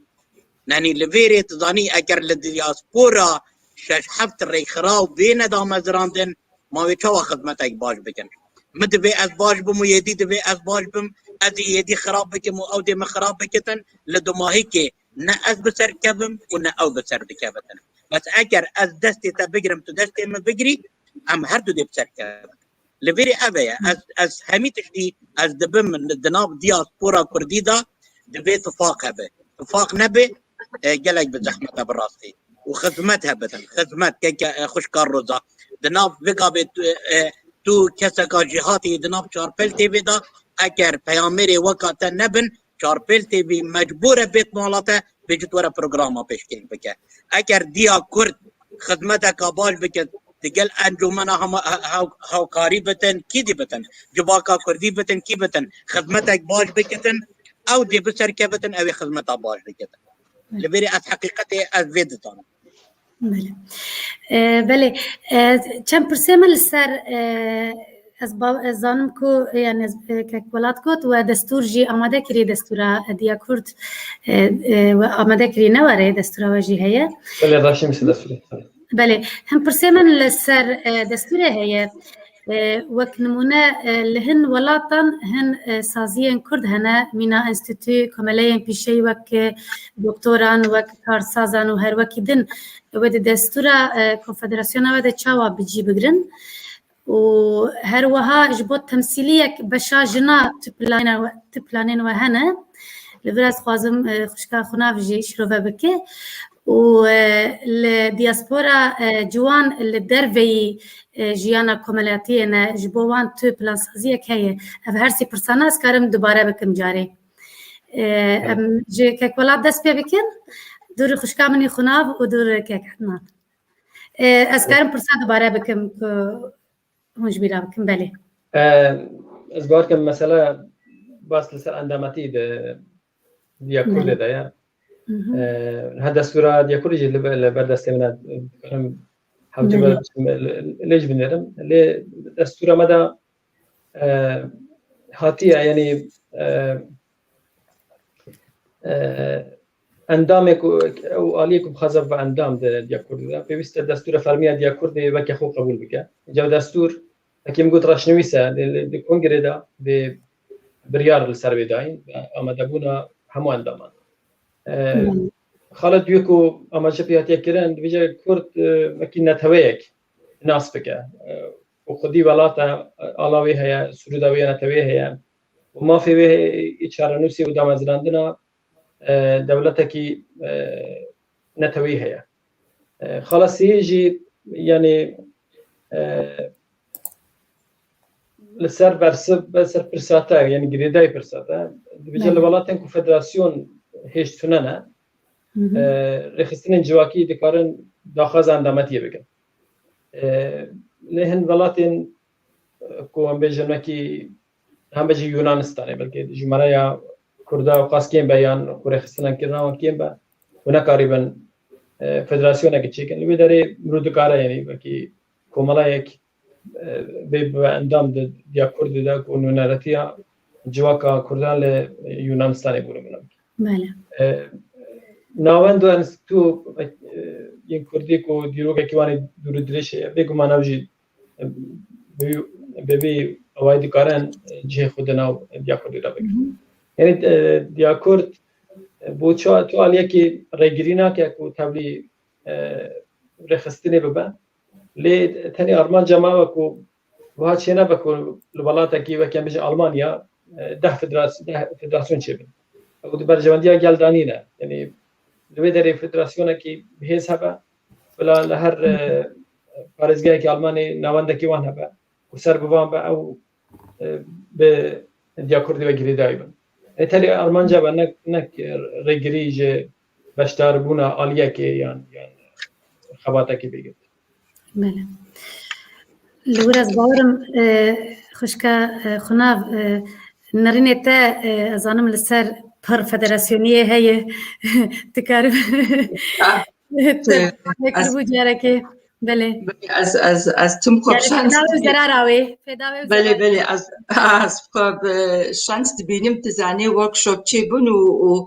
Yanî li vêrê tu zanî eger li diaspora şeş heft rêxiraw bêne damezrandin, ma wê çawa xizmetek baş bikin? Min divê ez baş bim û yêdî divê ez baş bim, ez ê yêdî xirab bikim û ew dê min xirab bikitin, li dumahîkê ne ez bi ser kevim û ne ew bi ser dikevitin. Bes eger ez destê te bigirim, tu destê min bigirî, em her du dê bi ser kevin. Li vêrê ev e ye. Ez, ez hemî tiştî ez dibim li, di nav diaspora kurdî de divê tifaq hebe. Tifaq nebe, e, gelek bi zehmet e bi rastî. Û xizmet hebidin. Xizmet, keke, e, xwişka Roza. Di nav vê gavê tu, e, tu keseka jêhatî di nav Çarpel T V de, eger peyamêrê weka te nebin, Çarpel T V mecbûr e bêt mala te, bêjit were programa pêşkêş bike. Eger diya Kurd xizmeteka baş bike, digel encûmena hema-, he-, hew-, hewkarî bitin, kî dî bitin? Civaka Kurdî bitin, kî bitin? Xizmetek baş bikitin, ew dê bi ser kevitin, ew ê xizmeta baş bikitin. Li vêrê ez heqîqetê ez vê dizanim. Belê. E, belê. E, çend pirsê min li ser, e, ez ba-, ez zanim ku, e, yani, ez, e, kek Welat got we destûr jî amade kirî, destûra Diya Kurd, e, e, we amade kirî ne were, destûra we jî heye. Belê, raşî min destûrê. Belê. Hin pirsê min li ser, e, destûrê heye. E, wek nimûne, e, li hin welatan hin, e, saziyên Kurd hene, mîna enstîtû, komeleyên pîşeyî wek, e, doktoran, wek karsazan û her wekî din. Wê di destûra, e, konfederasyona we de çawa bi cî bigirin? Û her wiha ji bo temsîliyek beşa jina tu planên we, tu planên we hene? Li vir ez xwazim, e, xwişka Xunav jî şirove bike. Û, e, li diaspora, e, ciwan li derveyî, e, jiyana komelatiyê ne, ji bo wan tu plansaziyek heye? Ev her sî pirsana ez karim dubare bikim carê. E, Evet. Em ji kek Welat dest pê bikin. Dûr xwişka min î Xunav û dûr kek Ednan. E, ez karim pirsa dubare bikim ku hûn ji bîra bikin, belê. E, ez bawer kim mesela bas li ser endametî di Diya Kurdê de ye. Hı hı. E, ha destûra Diya Kurdê jî li, li ber destê min e, dikarim hewce Belê. Lê jî binêrim. Lê destûra me de, e, hatiye, yanî, e, e, endamê ku, ew aliyê ku bixwaze bibe endam di Diya Kurdê de, pêwîst e destûra fermî ya Diya Kurdê weke xwe qebûl bike. Îca destûr, wekî min got, reşnivîs e, li, li, li kongrê de bê biryar li ser wê dayîn, amadebûna hemû endaman. E, Hmm. Xalet wê ku amaje pê hatiye kirin, dibêje Kurd, e, wekî neteweyek nas bike. E, û xwedî welata, e, ala wê heye, sûrûda wê ya neteweyê heye. Û mafê wê heye, ê çarenûsê û damezrandina, e, dewletekî, e, neteweyî heye. E, xala sêyê jî, yanî, e, li ser bersiv, li ser pirsa te, yanî girêdayî pirsa te, dibêje li Belê. Welatên ku federasyon hêj tune ne, Hı hı. e, rêxistinên civakî dikarin daxwaza endametiyê bikin. E, lê hin welatên, e, ku em bêjin wekî, hembe jî Yunanistanê, belkî jûmereya Kurda û qas kêm be yan ku rêxistinan kirina wan kêm be û nekarîbin, e, federasyonekê çêkin. Li wê derê mirov dikare, yanî wekî komelayek, e, bê bibe endam di Diya Kurdê de ku nûneretiya civaka Kurdan li Yunanistanê bûne, bûne. Belê. E, navend û enstîtû, e, yên Kurdî ku dîrokekî wan ê dûr û dirêj heye, bêguman ew jî bi, bi vî awayî dikarin cihê xwe di nav Diya Kurdê de bikin. Hı hı. Yanî, e, Diya Kurd, e, bo çawa tu aliyekî rêgirî nake ku tevlî, e, rêxistinê bibe. Lê tenê armanca me we ku wiha çênebe ku li welatekî weke em bêjin Almanya, e, deh federas-, deh federasyon çêbin. Ew di berjewendiya gel de nîne. Yanî li vê derê federasyonekî bihêz hebe, bila li her, e, parêzgehekî Almanî navendekî wan hebe, ku ser bi van be, ew, e, bi diya Kurdî ve girêdayî bin. Ê, tenê armanca ve ne, ne rêgirî ji beşdarbûna aliyekê yan, yan xebatekê bê girtin. Bele. Li wir ez bawerim, e, xwişka, e, Xunav, e, nerînê te, e, ez zanim li ser pir federasyoniyê heye. Dikaribî. Ah, te, e, nekiribû carekê. Belê. Belê, ez, ez, ez tim xwe bi şans didînim. Fêda wê û zerara wê. Fêda wê û zerara wê. Belê, belê, ez, ez xwe bi şans dibînim, tu zanî workshop çêbûn û, û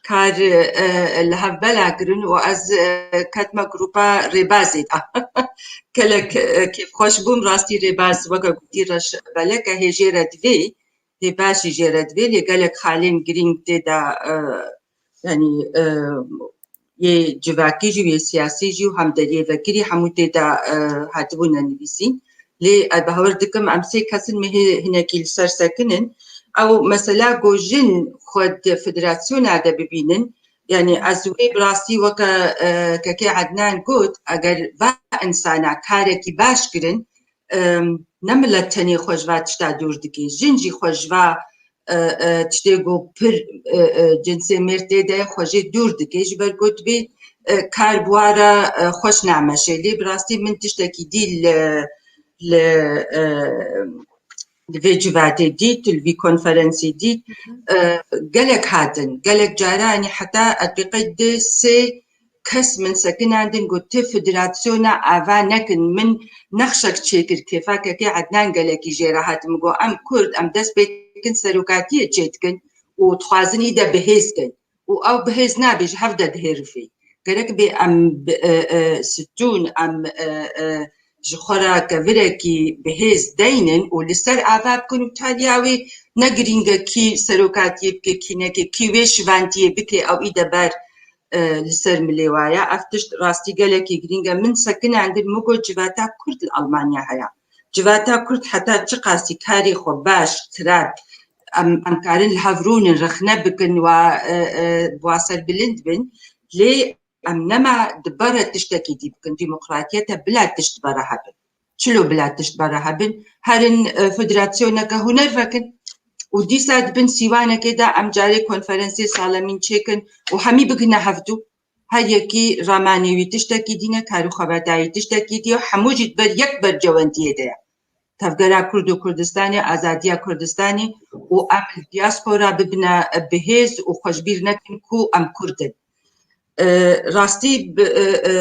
kar, e, li hev bela kirin û ez, e, ketime grupa rêbazê de. Gelek, e, kêfxweş bûm, rastî rêbaz weke gotî reş belek e, hê jê re divê, hê baş jî jê re divê, lê gelek xalên girîng tê de, e, yanî, e, yê civakî jî û yê siyasî jî û hemderiyê vekirî hemû tê de, e, hatibûne nivîsîn. Lê ez bawer dikim em sê kes in me hê hinekî li ser sekinin. Ew mesela ku jin xwe di federasyona de bibînin, yanî ez wê bi rastî weke, e, kekê Ednan got, eger va insana karekî baş kirin, e, ne milet tenê xwe ji va tişta dûr dike, jin jî xwe ji va, e, e, tiştê ku pir, e, e, cinsê mêr tê de ye, xwe jê dûr dike, ji ber ku dibê, e, kar bi wa re, e, xweş nameşe. Lê bi rastî min tiştekî dî li, li, e, li vê civatê dît, li vî konferansê dît, e, gelek hatin, gelek caranî heta ez pê qey di sê kes min sekinandin, got, tu federasyona ava nekin, min nexşek çêkir, kêfa kekê Ednan gelekî jê re hat, min got, em Kurd, em dest pê dikin serokatiyê çêdikin û dixwazin î de bihêz kin. Û ew bihêz nabe, ji hev de dihêrifê. Gerek bê em bi, e, e, stûn, em, e, e, ji xwe re kevirekî bihêz deynin û li ser ava bikin û taliya wê ne girîng e kî serokatiyê bike, kî neke, kî wê şivantiyê bike, ew î de ber, e, li ser milê wa ye. Ev tişt rastî gelekî girîng e. Min sekinandin, min got civata Kurd li Almanya heye. Civata Kurd heta çiqasî karê xwe baş, tirab, em, em karin li hev rûnin, rexne bikin, wa, e, e, wa serbilind bin. Lê em nema di bere tiştekî dî bikin. Demokratiyete bila tişt bere hebin. Çilo bila tişt bere hebin. Herin, e, federasyoneke huner vekin. Û dîsa di bin sîwanekê de em carê konferansê salemîn çêkin û hemî bigihine hevdû. Her yekî ramanê wî tiştekî dî ne, kar û xebata wî tiştekî dî ye. Hemû jî di ber yek bercewendiyê de ye. Tevgera Kurd û Kurdistanê, azadiya Kurdistanê û em li diaspora bibine bihêz û xwe ji bîr nekin ku em Kurd in. E, rastî bi, e, e,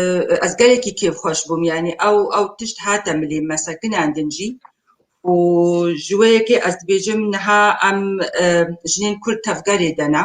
ez gelekî kêfxweş bûm, yanî ew, ew tişt hate milê me sekinandin jî. Û ji wê yekê ez dibêjim niha em, e, jinên Kurd tevgerê de ne.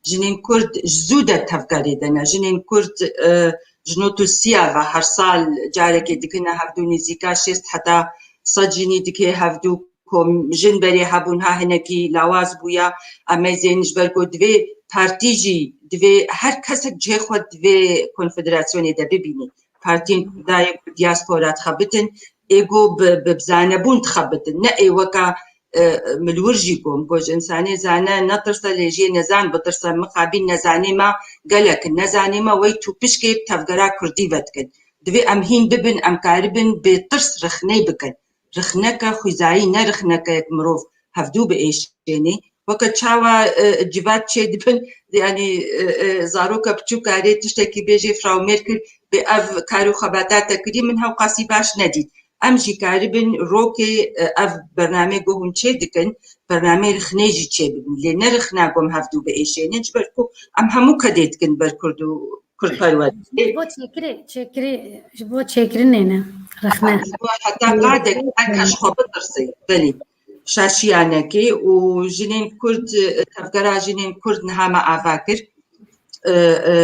Jinên Kurd ji zû de tevgerê de ne. Jinên Kurd, e, ji not û sîya ve her sal carekê dikine hevdû, nêzîka şêst heta sed jinî dike hevdû. Kom jin berê hebûn, ha hinekî lawaz bûya. Em ê zên ji ber ku divê partî jî, divê her kesek cihê xwe divê konfederasyonê de bibîne. Partiyên Kurda yê ku diaspora dixebitin, ê ku bi, bi, bi zanebûn dixebitin. Ne ê weka, e, min li wir jî got, got ji insanê zane netirse, lê jê nezan bitirse, mixabîn nezanê me gelek in. Nezanê me wey tûpişkê bi tevgera Kurdî vedikin. Divê em hîn bibin, em karibin bê tirs rexney bikin. Rixneke xwezayî, ne rixneke yek mirov hevdû biêşênê. Weke çawa, e, civat çêdibin, yanî, e, e, zaroka biçûk karê tiştekî bêjê, Frau Merkel, bê ev kar û xebata te kirî, min hewqasî baş nedît. Em jî karibin rokê, e, ev bernameyê ku hûn çêdikin, bernameyê rixnê jî çêbibin. Lê ne rixna ku em hevdû biêşênin, ji ber ku em hemû kedê dikin ber Kurd û Kurdperweriyê. Ji bo çêkirê, çêkirê, ji bo çêkirinê ne, rexne. Ji bo heta qadek her kes xwe bitirse, belê. Şaşiyanekê û jinên Kurd, e, tevgera jinên Kurd niha me ava kir. E, e,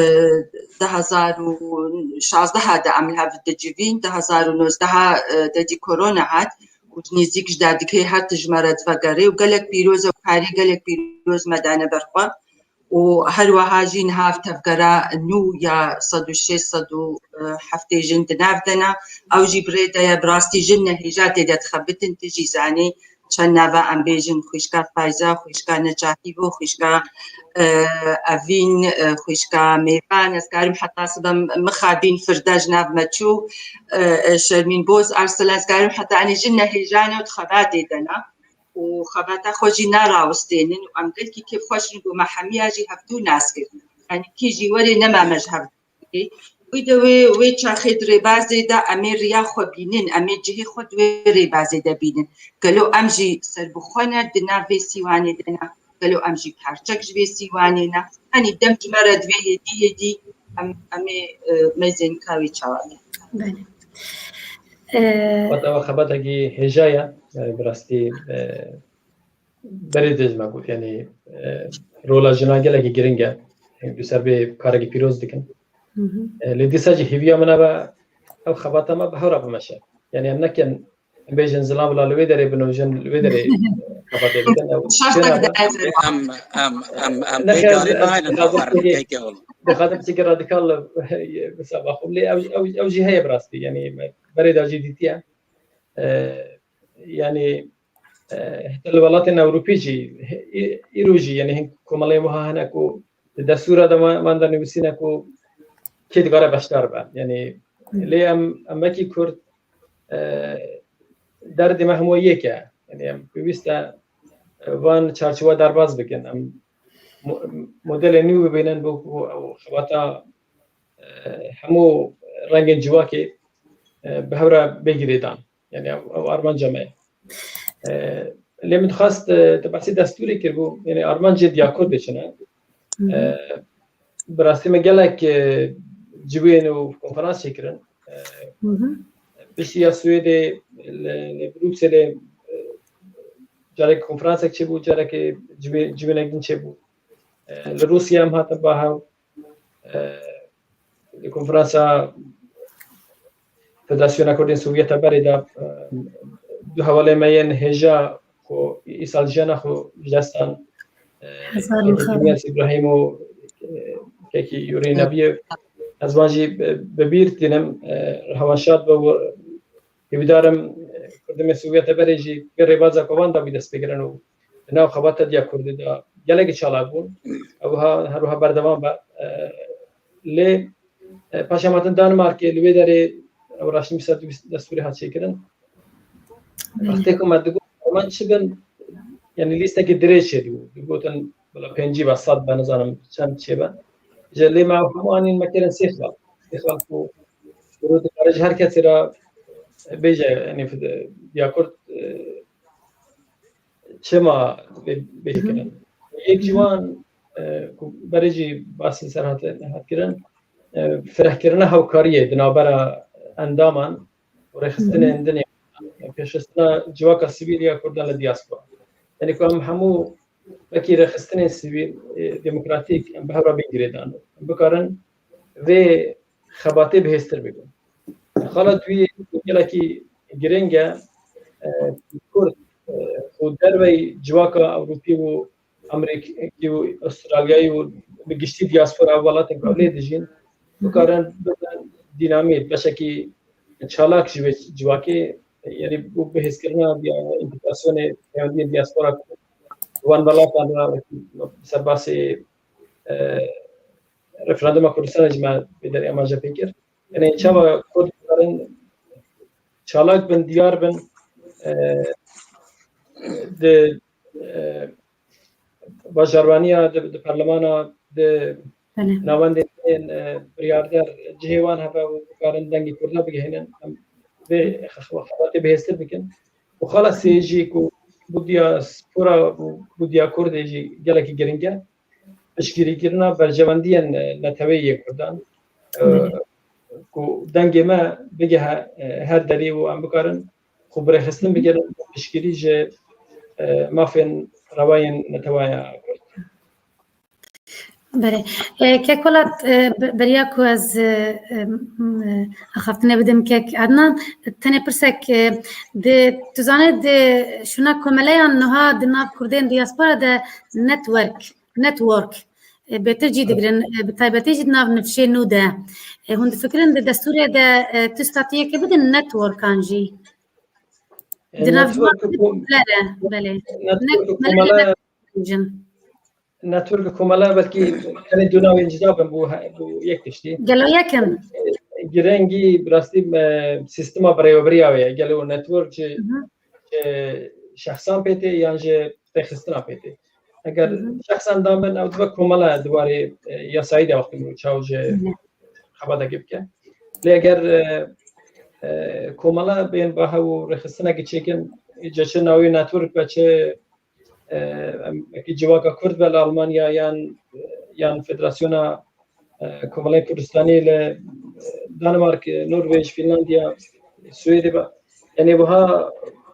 du hezar û şazdeh de em li hev dicivîn, du hezar û nozdeh, e, de jî korona hat û ji nêzîk ji dadikê her tişt ji me re divegerê û gelek pîroz e û karê gelek pîroz me dane ber xwe. Û her wiha jî niha ev tevgera nû ya sed û şêst, sed û heftê jin di nav de ne. Ew jî bi rê de ye, bi rastî jin nehêja tê de dixebitin, tu jî zanî çend nava em bêjin, xwişka Fayza, xwişka Neçahîvo, xwişka, e, Evîn, e, xwişka Mêvan, ez karim heta sibem mixabîn Firde ji nav me çû, e, e, Şermîn Boz, Arslan, ez karim heta, yanî jin nehêja ne û di xebatê de ne. û xebata xwe jî narawistênin û em gelkî kêfxweş in ku me hemiya jî hevdû nas kirin. Yanî kî jî werê nema me ji hev bikê. Wî de wê, wê çaxê di rêbazê de em ê riya xwe bînin, em ê cihê xwe di wê rêbazê de bînin. Gelo em jî serbixwe ne di nav vê sîwanê de ne? Gelo em jî parçek ji vê sîwanê ne? Yanî dem ji me re divê hêdî hêdî em, em ê, e, mêzên kawî çawa ne? Belê. Xebata we xebatekî hêja ye, yani bi rastî, e, berê de ji me got, yani, e, rola jinan gelekî giring e. Em li ser vê karekî pîroz dikin. E, lê dîsa jî hêviya min e be ev xebata me bi hev re bimeşe. Yani em nekin, em bêjin zilam bila li wê derê bin û jin li wê derê xebatê bikin. Ew Şaştak têne de be. ez ê Em, em, em, em, em Nexêr, bêcarî ez naynin dixwazim axir, têkê- keke oğlum. Dixwazim têkê radikal mesela baxim. Lê ew, ew, ew jî heye bi rastî. Yani me berê de jî dîtiye. E, yani, e, heta li welatên Ewropî jî, î-, îro jî, yani hin komeleyên wiha hene ku di destûra de me, me de nivîsîne ku kê dikare beşdar be. Yani, lê em, em wekî Kurd, e, derdê me hemû yek e. Yani, em pêwîst e, e, van çarçewa derbas bikin. Em mo-, modelê nû bibînin bo ku ew xebata, e, hemû rengên civakê, e, bi hev re bê girêdan. Yani ew, ew armanca me ye. E, lê min dixwest, e, te behsî destûrê kiribû, yani armancê Diya Kurdê çi ne? E, bi rastî me gelek, e, ciwên û konferans çêkirin. E, Piştî ya Swêdê li, li Brukselê, e, carek konferansek çêbû, carekê ciwê-, ciwênek din çêbû. E, li Rûsya em hatin ba hev. E, li konferansa Federasyona Kurdên Sovyeta berê de, e, du hevalê me yên hêja ku îsal jiyana xwe ji dest dan, e, Hezar kekî mixabin. Tîmiyas Îbrahîm û, e, kekî Yûrî Nebiyê, ez wan jî bi, bi bîr tînim, e, hewan şad be û hêvîdar im, e, Kurdimê Sovyete berê jî vê rêbaza ku wan dabî dest pê kirin û di nav xebata Diya Kurdê de gelekî çalak bûn. Ew ha, her wiha berdewam be. E, lê, e, paşa me hatin Danimarkê, li wê derê ew raştî mîsa destûrê hat çêkirin. Wextê ku me digot, eman çi bin, yani lîstekî dirêj çêdibû. Digotin, bila pêncî be, sed be, nizanim çend çêbe. Ji lê me ew hemû anîn me kirin sê xal. Sê xal ku, ku dikare ji her kesê re bêje, yani, Diya Kurd, e, çima bê, bê kirin. Yek ji wan, e, ku berê jî basî ser hate, hat kirin, e, firehkirina hewkariyê di navbera endaman û rêxistinên din ê, pêşxistina civaka sivîl ya Kurdan li diaspora. Yani ku em hemû wekî rêxistinên sivîl, e, demokratîk em bi hev re bên girêdan. Em bikarin vê xebatê bihêztir bikin. Xala duyê gelekî giring e, e, Kurd, e, û derveyî civaka Ewropî û Amerîkî û Astralyayî û bi giştî diaspora welatên ku ew lê dijîn, bikarin bibin dînamîk, beşekî çalak ji vê civakê, yani bû bihêzkirina ya întegrasyonê peyamendiyên diaspora wan welatan re, serbasê, e, referanduma Kurdistanê jî me vê derê amaje pê kir. Yani çawa Kurd dikarin çalak bin, diyar bin, e, di, e, bajarvaniya, di, di parlemana, di Belê. navendên, e, biryarder cihê wan hebe û bikarin dengê Kurda bigihînin. Em vê xebatê bihêztir bikin. Û xala sê jî ku bû diaspora û bû Diya Kurdê jî gelekî giring e. Piştgirîkirina berjewendiyên, e, neteweyî yê Kurdan, e, Belê. ku dengê me bigehe, e, her derî û em bikarin xwe birêxistin bikin, piştgirî ji, e, mafên rewayên netewaya Kurd. Belê. E, kek Welat, e, be-, beriya ku ez, e, e, m-, e, axaftinê bidim kek Adnan, tenê pirsek, e, di, tu zanê di şûna komeleyan niha di nav Kurdên diaspora de network, network, e, bêtir cî digirin, e, bi taybetî jî di nav nifşê nû de. E, hûn difikirin di destûrê de, e, tu statuyekê bidin networkan jî? E, Di nav network ziman de ku-, popüler e, belê. network Ne, ku ne, komele ne, jin. Network komele belkî tenê du navên cida bin, bû he-, bû yek tiştî. Gelo yek in. Girengî bi rastî me sîstema birêvebiriya wê ye. Gelo network ji, Hı hı. ji şexsan pê tê yan ji rêxistina pê tê. Eger şexsan dan bin, ew dibe komela di warê, e, yasayî de wextê mirov çaw ji xebatekê bike. Lê eger, e, e, komela bên ba hev û rêxistinekê çêkin, ca çi navê network be, çi, e, em, wekî Civaka Kurd be li Almanya yan, yan Federasyona, e, Komelên Kurdistanî li, e, Danimark, e, Norvêj, Fînlandiya, Swêdê be. Yanî wiha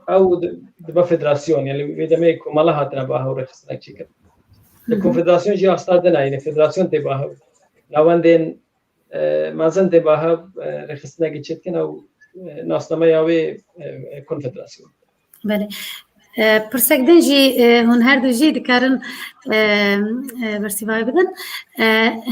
ew di-, dibe federasyon, yanî wê demê komela hatine ba hev rêxistinek çêkirin. Li konfederasyon jî asta din e, yanî federasyon tê ba hev. Navendên, e, mezin tê ba hev, e, rêxistinekê çêdikin ew, e, nasnameya wê, e, e, konfederasyon. Belê. E, pirsek din jî, e, hûn her du jî dikarin, e, e, bersîvayê bidin. E,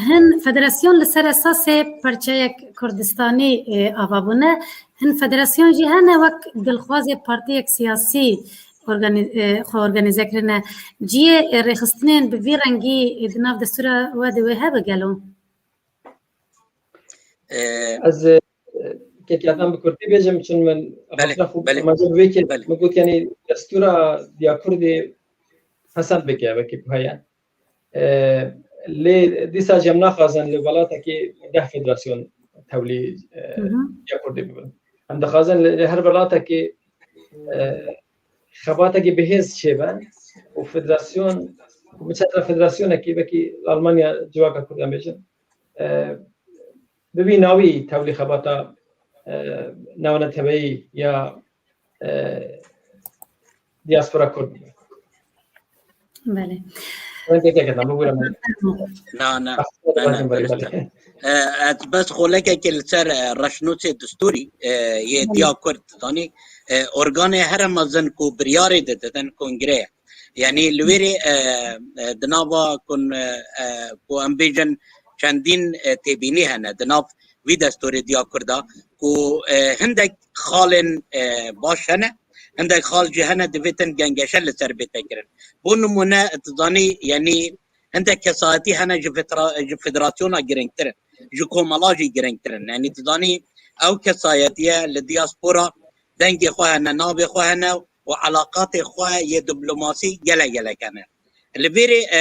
hin federasyon li ser esasê parçeyek Kurdistanî, e, ava bûne. Hin federasyon jî hene wek dilxwazê partiyek siyasî organî-, e, xwe organîze kirine. Cihê, e, rêxistinên bi vî rengî, e, di nav destûra we de wê hebe gelo? E, Ez, e, kekatan bi kurtî bêjim, çun min Belê, xwe belê. Amacê bi vê kê Belê. Min got, yanî destûra Diya Kurdê pesend bike, wekî bi heye. E, lê dîsa jî em naxwazin li welatekî deh federasyon tewlî, e, Hı hı. Diya Kurdê bibin. Em dixwazin li, li her welatekî, e, xebatekî bihêz çêbe û federasyon, min çend federasyonekî, wekî li Almanya Civaka Kurd em bêjin, e, bi vî navî tewlî xebata, e, navneteweyî ya, e, diaspora Kurd. Belê. Wekî kekatan, bibûre min. Na, na, Bas-, na, na, belê, durust e. Belê. E, ez bes xolekekê li ser, e, reşnûsê distûrî, e, yê Belê. Diya Kurd, zanî, e, organê here mezin ku biryarê didin kongre ye. Yanî li wêrê, e, e, di nava kun, e, e, ku em bêjin çendîn, e, têbînî hene di nav vî destûrê Diya Kurda ku, e, hindek xalên, e, baş hene, hindek xal jî hene divêtin gengeşe li ser bête kirin. Bo nimûne, tu zanî, yanî hindek kesayetî hene ji federa-, ji federasyona girîngtir in, ji komela jî girîngtir in. Yanî tu zanî ew kesayetiye li diaspora dengê xwe hene, navê xwe hene û elaqatê xwe yê diplomasî gelek gelek hene. Li vêrê, e,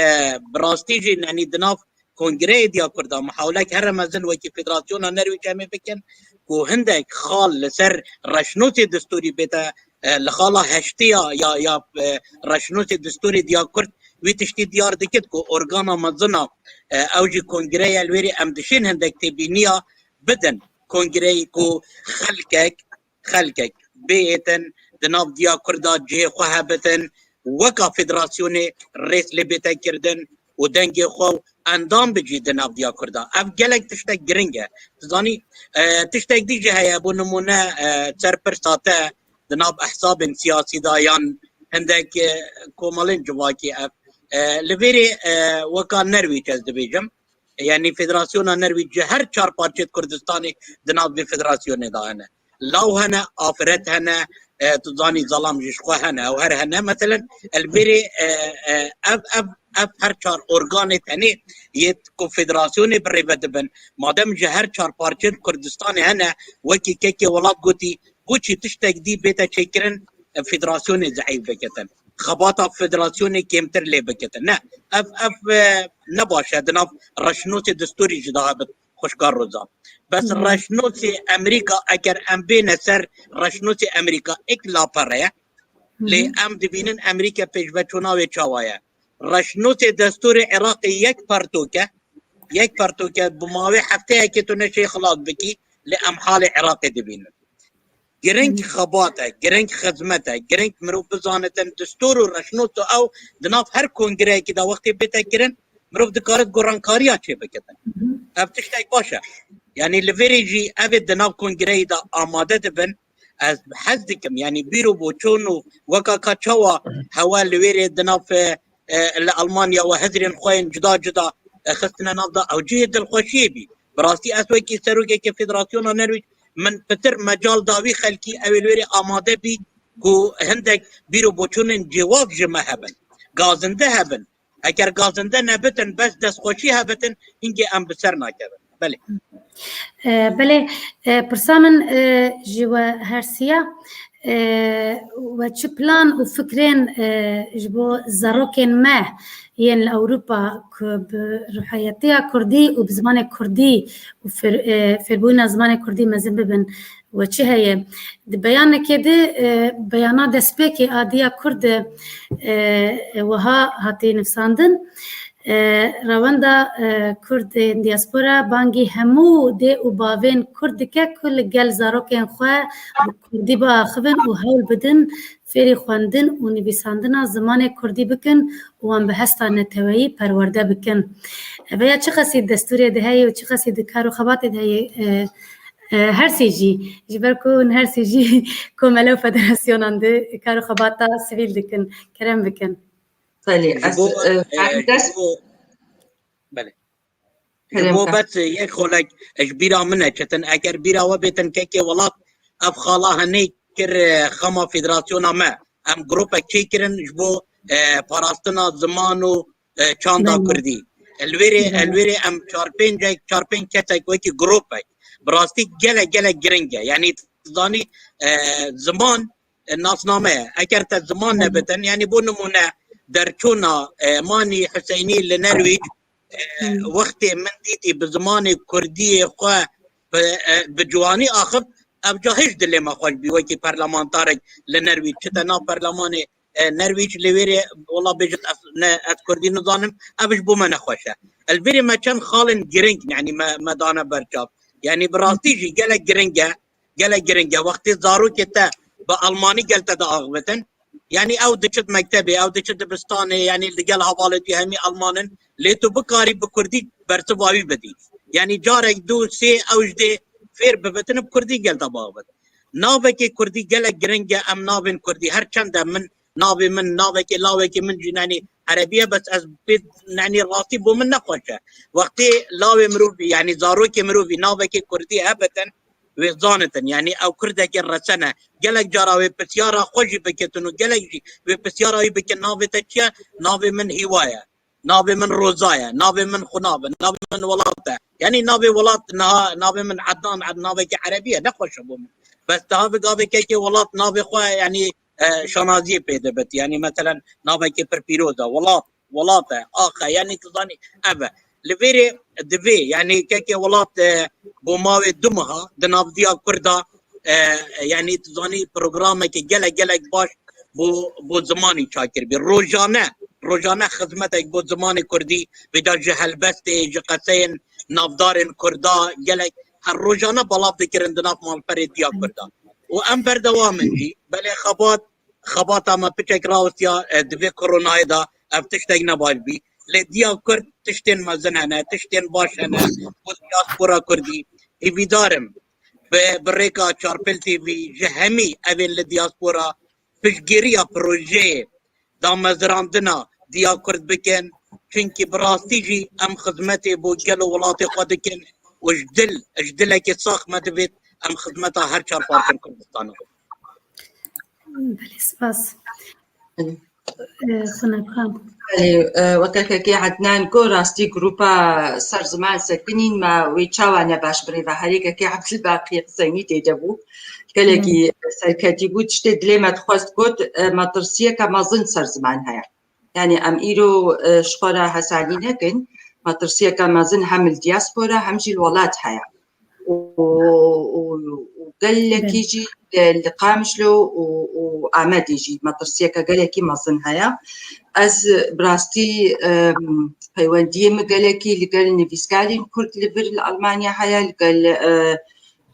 bi rastî jî, yanî di nav kongreyê Diya Kurda, muhawlek here mezin wekî Federasyona Nerwîc em ê bikin, ku hindek xal li ser reşnûsê distûrî bête, e, li xala heştê ya, ya, ya, e, reşnûsê distûrê Diya Kurd, wî tiştî diyar dikit ku organa mezina, e, ew jî kongreye, li wêrê em dişên hindek têbîniya bidin kongreyê ku xelkek, xelkek bêêtin di nav Diya Kurda cihê xwe hebitin, weka federasyonê rêz lê bête kirdin û dengê xwe û endam bijî di nav Diya Kurda. Ev gelek tiştek giring e. Tu zanî, e, tiştek dî jî heye, bo nimûne, e, ser pirsa te di nav ehzabên siyasî de yan hindek, e, komelên civakî ev. E, li vêrê, e, weka Nerwîc ez dibêjim. Yanî Federasyona Nerwîc ji her çar parçeyê Kurdistanê di nav vê federasyonê de hene. Law hene, afiret hene, e, tu zanî zelam jî ji xwe hene, ew her hene. Meselen, el vêrê, e, e, ev, ev, ev her çar organê tenê yê ku federasyonê bi rê ve dibin. Madem ji her çar parçeyê Kurdistanê hene, wekî kekê welat gotî, boçî tiştek dî bête çêkirin, e, federasyonê zeîf bikitin. Xebata federasyonê kêmtir lê bikitin. Ne, ev, ev, e, ne baş e, di nav reşnûsê distûrî jî daha bit xwişka Roza. Bes Hı. reşnûsê Amerîka, eger em bêne ser reşnûsê Amerîka, êk lapere ye. Hı hı. Lê em dibînin Amerîka pêşveçûna wê çawa ye. Reşnûsê destûrê Iraqê yek pertûk e, yek pertûk e, bi mawê hefteyekê tu neşê xilas bikî, lê em halê Iraqê dibînin. Giring Hı. xebat e, giring xizmet e, giring mirov bizanitin distûr û reşnûs û ew di nav her kongreyekî de wextê bête kirin, mirov dikarit gorankariya çê bikitin. Hı hı. Ev tiştek baş e. Yanî li vêrê jî ev ê di nav kongreyê de amade dibin. Ez hez dikim, yanî bîr û boçûn û weka ka çawa hewa li wêrê di nav, e, e, li Almanya we hizrên xwe yên cuda cuda, e, xistine nav da, ew cihê dilxweşiyê bî. Bi rastî ez wekî serokekê Federasyona Nerwîc, min pitir mecal da wî xelkî ew ê li wêrê amade bî ku hindek bîr û boçûnên cêwaz ji me hebin. Gazinde hebin. Eger gazinde nebitin, bes destxweşî hebitin, hingê em bi ser nakevin. Belê. E, belê, e, pirsa min, e, ji we her siya, e, we çi plan û fikrên, e, ji bo zarokên me yên li Ewropa ku bi ruhiyetiya kurdî û bi zimanê kurdî û fêr-, e, fêrbûyîna zimanê kurdî mezin bibin, we çi heye? Di beyanekê de, e, beyana destpêkê a Diya Kurd, e, e, wiha hatî nivîsandin. E, Rewenda, e, Kurd ên diaspora bangî hemû dê û bavên Kurd dike ku li gel zarokên xwe bi Kurdî biaxivin û hewl bidin fêrî xwendin û nivîsandina zimanê Kurdî bikin û wan bi hesta neteweyî perwerde bikin. Ev ya çiqasî destûrê de heye û çiqasî di kar û xebatê de heye, e, e, her sê jî, ji ber ku hûn her sê jî komele û federasyonan de kar û xebata sivîl dikin, kerem bikin. Belê, Ji ez, bo, e, e, ji dest bo, belê. Ji Kerem bo ke. bes, e, yek xolek, e, ji bîra min e, Çetin. Eger bîra we bêtin kekê welat, ev xala henê kir, e, xema federasyona me. Em grûpek çêkirin ji bo, e, parastina ziman û, e, çanda Belê. kurdî. E, li wêrê, e, Belê. li wêrê em çar pêncek, çar pênc kesek wekî grûpek. Bi rastî gelek, gelek giring e. Yanî, zanî, e, ziman, e, nasname ye. Eger te ziman Belê. nebitin, yanî bo nimûne derçûna, e, Manî Huseynî li Nerwîc, e, Hmm. wextê min dîtî bi zimanê kurdiyê xwe bi, e, bi ciwanî axif, ev ca hêj dilê me xweş bî wekî parlamentarek li Nerwîc. Çi te nav perlemanê, e, Nerwîc li wêrê, wela bêjit ez, ne, ez kurdî nizanim, ev ji bo me nexweş e. Li vêrê me çend xalên giring, yanî me, me dane ber çav. Yanî bi rastî jî gelek giring e, gelek giring e. Wextê zarokê te bi almanî gel te diaxivitin, yanî ew diçit mektebê, ew diçit dibistanê, yanî li gel hevalê wî hemî alman in, lê tu bikarî bi kurdî bersiva wî bidî. Yanî carek, du, sê ew ji dê fêr bibitin, bi kurdî gel te biaxivit. Navekê kurdî gelek giring e, em navên kurdî, her çend e min, navê min, navekê lawekê min jî, yanî erebî ye, bes ez pê, yanî rastî bo min nexweş e. Wextê lawê mirovî, yanî zarokê mirovî navekê kurdî hebitin, wê zanitin, yanî ew kurdekê resen e. Gelek cara wê pisyara xwe jî bikitin û gelek jî wê pisyara wî bikin, navê te çi ye? Navê min Hîwa ye. Navê min Roza ye. Navê min Xunav e. Navê min Welat e. Yanî navê welat niha, navê min Ednan, Ed-, navekî erebî ye. Nexweş e bo min. Bes daha bi gavê kekê welat navê xwe, yanî, e, şanaziyê pê dibit. Yanî, meselen, navekî pir pîroz e. Welat, welat e, ax e. Yanî, tu zanî, ev e. Li vêrê divê, yanî, kekê welat, e, bo mawê du meha di nav diya Kurda, e, yanî, tu zanî, programekê gelek, gelek baş bo, bo zimanî çakir bî. Rojane, rojane xizmetek bo zimanê Kurdî, vêca ji helbestê, ji qeseyên navdarên Kurda, gelek her rojane belav dikirin di nav malperê diya Kurda. Û em berdewam in jî. Belê xebat, xebata me piçek rawestiya, e, di vê koronayê de ev tiştek ne baş bî. Lê diya Kurd tiştên mezin hene, tiştên baş hene, bo diaspora Kurdî. Hêvîdar im bi, bi rêka Çarpil T V ji hemî evên li diaspora piştgiriya projeyê damezrandina diya Kurd bikin. Çimkî bi rastî jî em xizmetê bo gel û welatê xwe dikin û ji dil, ji dilekê sax me divêt em xizmeta her çar partên Kurdistanê bikin. Belê, spas. Belê. E, Xunebxan. Belê, e, weke kekê Ednan got, rastî grûpa Ser Ziman sekinîn, me wê çawa ne baş birêve herê kekê Ebdulbaqî Huseyinî tê de bû. Gelekî Belê. serketî bû, tiştê dilê me dixwest got, e, metirsiyeke mezin Ser Ziman heye. Yanî em îro, e, ji xwe re hesanî nekin, metirsiyeke mezin hem li diaspora hem jî li welat heye. Û, û, û gelekî Belê. jî, e, li Qamişlo û, û Amedê jî metirsiyeke gelekî mezin heye. Ez bi rastî, e, peywendiyê min gelekî li gel nivîskarên Kurd li vir li Almanya heye, li gel, e,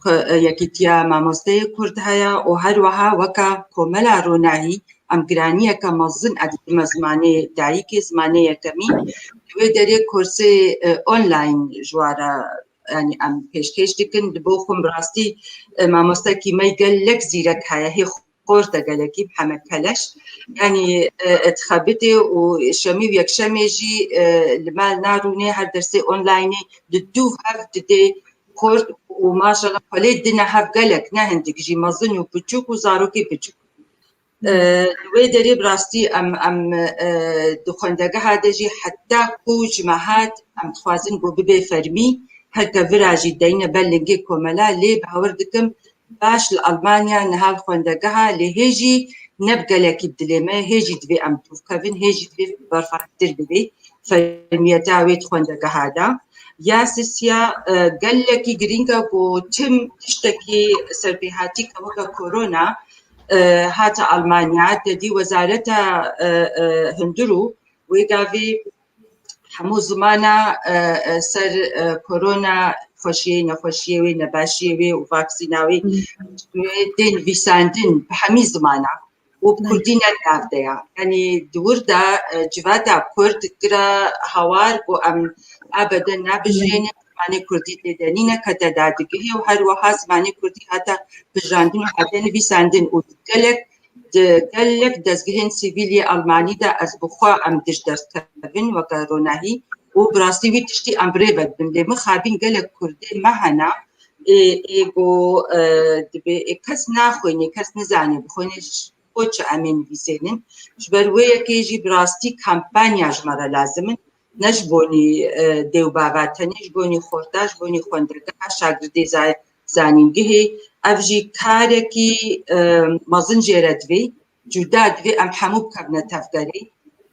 ku, e, Yekîtiya Mamosteyê Kurd heye û her wiha weke Komela Ronahî em giraniyeke mezin, ez dime zimanê dayikê, zimanê yekemîn. Li wê derê kursê, e, online ji wan re, yanî em pêşkêş dikin. Li bo xwe bi rastî, e, mamostekî me gelek zîrek heye, hê xort e gelekî, Mihemed Keleş. Yanî, e, e, dixebitê û şemî û yekşemê jî, e, li me narûnê, her dersê onlineê li dû hev didê xort û maşallah xwelê dine hev gelek, ne hindik jî, mezin û piçûk û zarokê piçûk. E, li wê derê bi rastî em, em, e, di xwendegeha de jî heta ku ji me hat em dixwazin ku bibe fermî, her kevira jî deyne ber lingê komela, lê bawer dikim baş li Almanya niha li xwendegeha, lê hê jî ne bi gelekî bi dilê me, hê jî divê em dûr kevin, hê jî divê berxwehdtir bibê fermiyeta wê di xwendegeha de. Ya sisiya, e, gelekî girîng e ku tim tiştekî serpêhatî ke weke korona, e, hate Almanya, te dî wezareta, e, e, hundir û wê gavê hemû zimana, e, e, ser, e, korona, xweşiyê, nexweşiyê wê, nebaşiyê wê û vaksîna wê, wê tê nivîsandin bi hemî zimana û bi kurdî ne di nav de ya. Yanî di wir de, e, civata kurd gira hawar ku em abeden nabijênin, zimanê kurdî tê de nîne, kete dadigihê û her wiha zimanê kurdî hate pijrandin û hate nivîsandin û gelek di gelek dezgehên sivîl yê Almanî de ez bi xwe em dij dest kevin weke ronahî û bi rastî wî tiştî em bi rê ve dibin. Lê mixabîn gelek kurdê me hene, ê, ê ku, e, dibê, ê, kes naxwînê, kes nizanê bixwînê, ji bo çi em ê nivîsênin. Ji ber wê yekê jî bi rastî kampanya ji me re lazim in. Ne ji bonî, e, dê û bava tenê, ji bonî xorta, ji bonî xwendegeha, şagirdê za-, zanîngehê. Ev jî karekî, e, mezin jê re divê. Cuda divê em hemû bikevine tevgerê.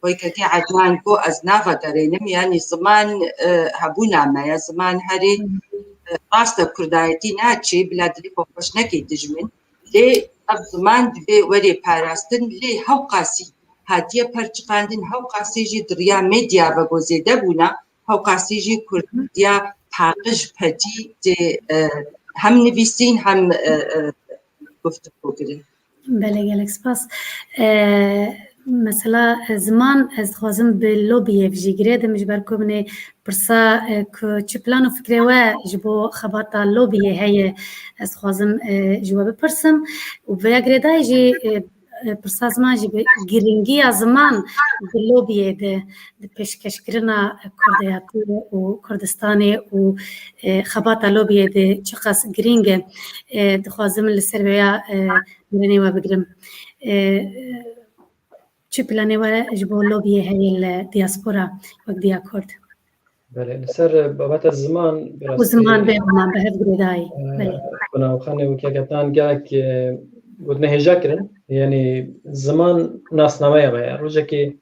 Wê kekê Ednan got, ez navegerênim, yanî ziman, e, hebûna me ye, ziman herê, e, rast e, kurdayetî naçê, bila dilê xwe xweş nekê dijmin. Lê ev ziman divê werê parastin, lê hewqasî hatiye perçiqandin, hewqasî jî di riya medya ve ku zêde bûna, hewqasî jî kurdiya paqij petî tê, e, hem nivîsîn hem, e, e, guftûgo kirin. Belê, gelek spas. E, mesela, e, ziman, ez dixwazim bi lobiyê jî girêdim, ji ber ku binê pirsa, e, ku çi plan û fikrê we ji bo xebata lobiyê heye, ez dixwazim, e, ji we bipirsim. Û vêya girêdayî jî, e, e, pirsa ziman jî bi girîngiya ziman di lobiyê de, di pêşkêşkirina kurdayetî û Kurdistanê û, e, xebata lobiyê de çiqas girîng e. E, dixwazim li ser vêya, e, mirinê we bigirim. E, çi planê we ji bo lobiyê heye li diaspora wek Diya Kurd? Belê, li ser babeta ziman, bi Û rastî, ziman bê ziman bi hev girêdayî. e, Belê. Xwena û xanê û kekatan gelek, e, gotinê hêja kirin. Yanî ziman nasnameya me ye. Rojekê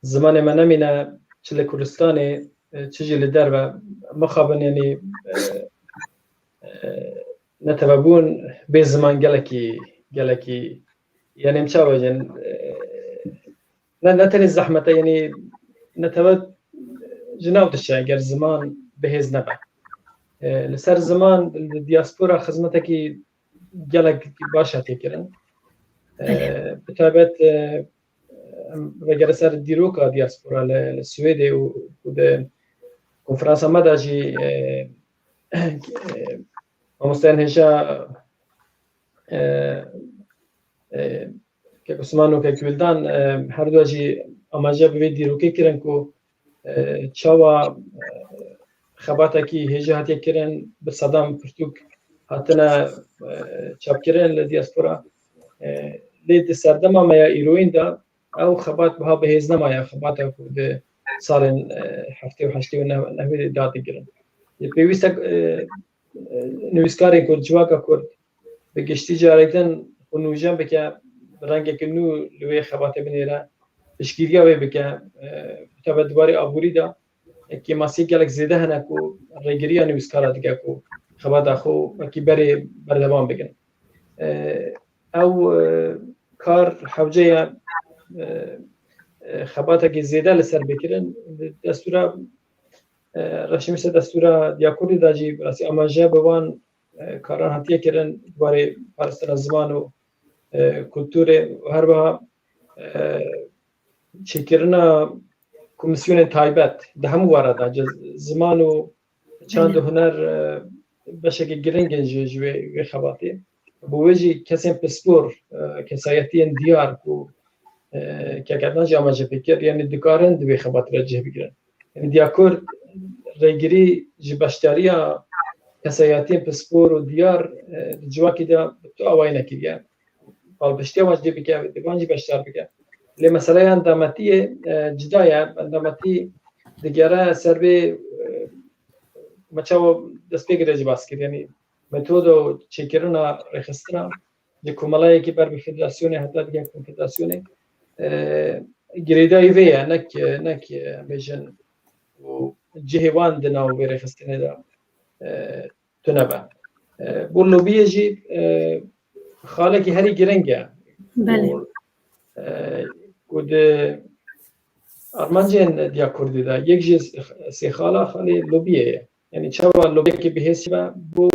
zimanê me nemîne, çi li Kurdistanê, e, çi jî li derve, mixabin, yanî, e, e, netewebûn bê ziman gelekî, gelekî, yanî em çawa bêjin, e, ne, ne tenê zehmet e, yanî netewe ji nav diçe eger ziman bi hêz nebe. E, li ser ziman li diaspora xizmetekî gelek baş hatiye kirin. E, Belê. Bi taybet, e, em vegere ser dîroka diaspora li, li Swêdê û, û di konferansa me de jî, e, e, mamosteyên hêja, e, e, kek Osman û kek Wildan, e, her du jî amaje bi vê dîrokê kirin ku, e, çawa, e, xebatekî hêja hatiye kirin, bi sedan pirtûk hatine, e, çapkirin li diaspora. E, lê di serdema me ya îroyîn de ew xebat wiha bi hêz nemaye, xebata ku di salên, e, heftê û heştê û neh-, nehwê de digirin. Lê pêwîst e, e, nivîskarên kurd, civaka kurd, bi giştî carek din xwe nûjen bike, bi rengeke nû li wê xebatê binêre, piştgiriya wê bike. E, tabe di warê aborî de, e, kêmasiyê gelek zêde hene ku rêgiriya nivîskara dike ku xebata xwe wekî berê berdewam bikin. E, ew, e, kar hewce ye, e, e, xebatekî zêde li ser bikirin. Destûra, e, reşnivîsa destûra Diya Kurdî de jî bi rastî amaje bi wan, e, karan hatiye kirin, di warê parastina ziman û, e, kulturê û her wiha, e, çêkirina komîsyonên taybet di hemû wara de, ce-, ziman û çand û Belê. huner, e, beşeke giring in ji, ji wê, wê xebatê. Bo wê jî kesên pispor, e, kesayetiyên diyar ku, e, kek Ednan jî amaje pê kir, yanî dikarin di wê xebatê de cih bigirin. Yanî Diya Kurd rêgirî ji beşdariya kesayetiyên pispor û diyar, e, di civakî de bi tu awayî nekiriye. Balpiştiya wan jî dê bike, dê van jî beşdar bike. Lê meseleya endametiyê, e, cida ye. Endametî digere ser vê, e, me çawa destpêkê de jî bas kir. Yanî metoda û çêkirina rêxistina ji komelayekî ber bi federasyonê heta digel konfederasyonê, e, girêdayî vê ye, nek, nek, e, em bêjin û cihê wan di nav vê rêxistinê de, e, tune be. E, bo lobiyê jî, e, xalekî herî giring e. Belê. Û, e, ku di armancên Diya Kurdî de yek jî sê xala xalê lobiyê ye. Yanî çawa lobiyekî bihêz be bo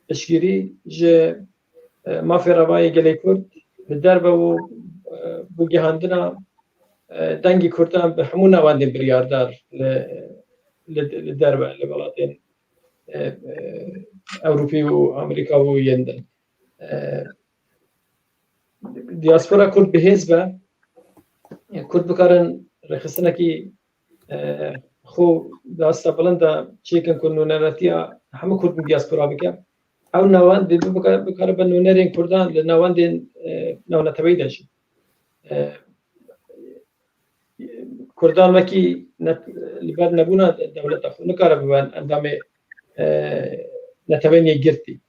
piştgirî ji, e, mafê revayê gelê Kurd li derve û, e, bo gihandina, e, dengê Kurdan bi hemû navendên biryardar li, li, li derve, li welatên, e, e, Ewropî û Amerîka û yên din. E, diaspora Kurd bihêz be, Kurd bikarin rêxistinekî, e, xwe di asta bilind de çêkin ku nûneretiya hemû Kurd in diaspora bike. Ew navend bê bika-, bikare be nûnerên Kurdan li navendên, e, navneteweyî de jî. E, Kurdan wekî ne-, li ber nebûna dewleta xwe nikare bibe endamê, e, netewên yekgirtî.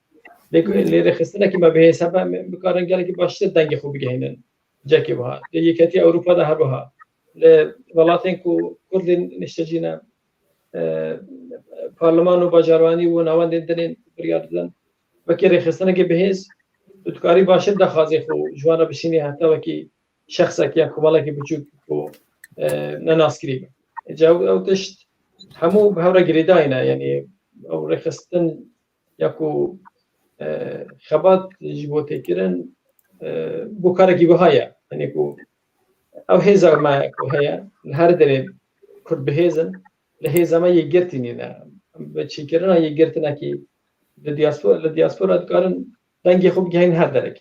Lê ku, lê rêxistinekî me bihêz hebe, em bikarin gelekî baştir dengê xwe bigihînin cihekê wiha. Li Yeketiya Ewropa de her wiha. Li welatên ku Kurd lê niştecî ne, e, parleman û bajarwanî û navendên din ên biryar didin. Wekî rêxistinekê bihêz, tu dikarî baştir daxwazê xwe ji wan re bişînî heta wekî şexsekî ya komelekî biçûk ku, e, ne naskirî be. Îca ew, ew tişt hemû bi hev re girêdayî ne, yanî ew rêxistin ya ku, e, xebat ji bo tê kirin, e, bo karekî wiha ye. Yanî ku ew hêza me ku heye, li her derê Kurd bihêz in, li hêza me yekgirtî nîne. Bi çêkirina yekgirtinekî li diaspora, li diaspora dikarin dengê xwe bigihînin her derekê.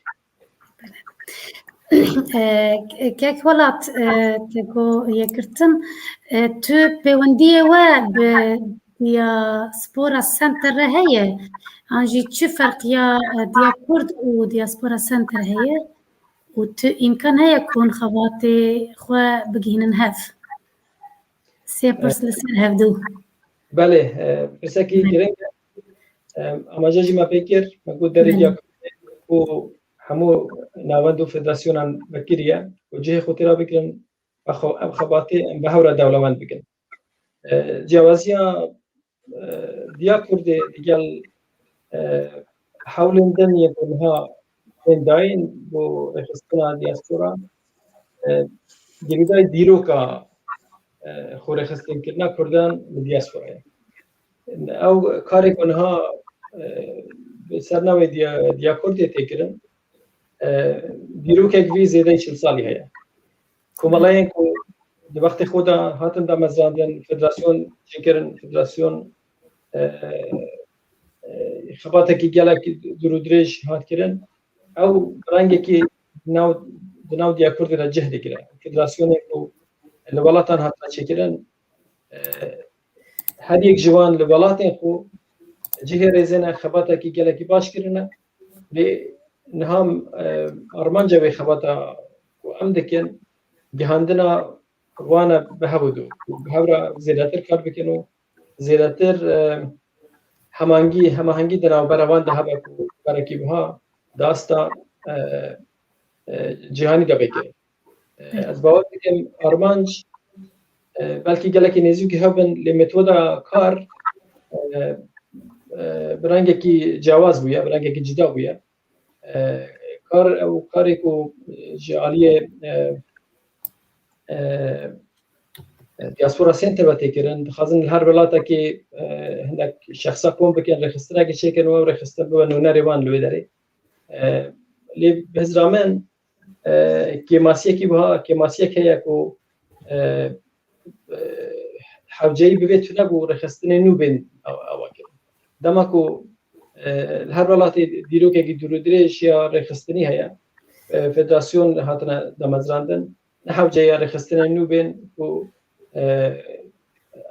E, Kek Welat, e, te got yekgirtin, e, tu pêwendiyê we bi Diaspora Center re heye? An jî çi ferqiya, e, Diya Kurd û Diaspora Center heye? Û tu îmkan heye ku hûn xebatê xwe bigihînin hev? Sê pirs li ser hevdû. Belê, e, pirsekî giring e. E, amaje jî me pê kir, me got derê Diya Kurdê ku hemû navend û federasyonan vekiriye û cihê xwe têra bikirin, em xwe, em xebatê em bi hev re dewlemend bikin. E, ciyawaziya, e, Diya Kurdê digel, e, hewlên din yên ku niha tên dayîn bo rêxistina diaspora, e, girêdayî dîroka, e, xwerêxistin kirina Kurdan li diasporayê. Ew karê ku niha, e, bi ser navê Diya-, Diya Kurdê tê kirin, e, dîrokek vî zêdeyî çil salî heye. Komelayên ku di wextê xwe de hatin damezrandin, federasyon çêkirin, federasyon, e, e, xebatekî gelek dûr û dirêj hat kirin. Ew rengekî di nav, di nav Diya Kurdê de cih digire. Federasyonên ku li welatan hatine çêkirin, e, her yek ji wan li welatên xwe cihê rêzê ne, xebatekî gelekî baş kirine. Lê niha, e, armanca wê xebata ku em dikin, gihandina wan e bi hev û dû, bi hev re zêdetir kar bikin û zêdetir, e, hemangî, hemahengî di navbera wan de hebe ku karekî wiha di asta, e, e, cîhanî de vekir. E, ez bawer dikim armanc, e, belkî gelekî nêzîkî hev bin, lê metoda kar, e, e, bi rengekî ciyawaz bûye, bi rengekî cida bûye. E, kar, ew karê ku, e, ji aliyê, e, e, e, Diaspora Center ve tê kirin, dixwazin li her welatekê, e, hinek şexsa kom bikin, rêxistinekê çêkin û ew rêxistin bibe nûnerê wan li wê derê. E, lê bi hizra min, e, kêmasiyekî wiha, kêmasiyek heye ku, e, e, hewceyî bi vê tune bû rêxistinên nû bên av-, avakirin. Dema ku, e, li her welatê dîrokekî dûr û dirêj ya rêxistinî heye, e, federasyon hatine damezrandin, ne hewce ya rêxistinên nû bên ku, e,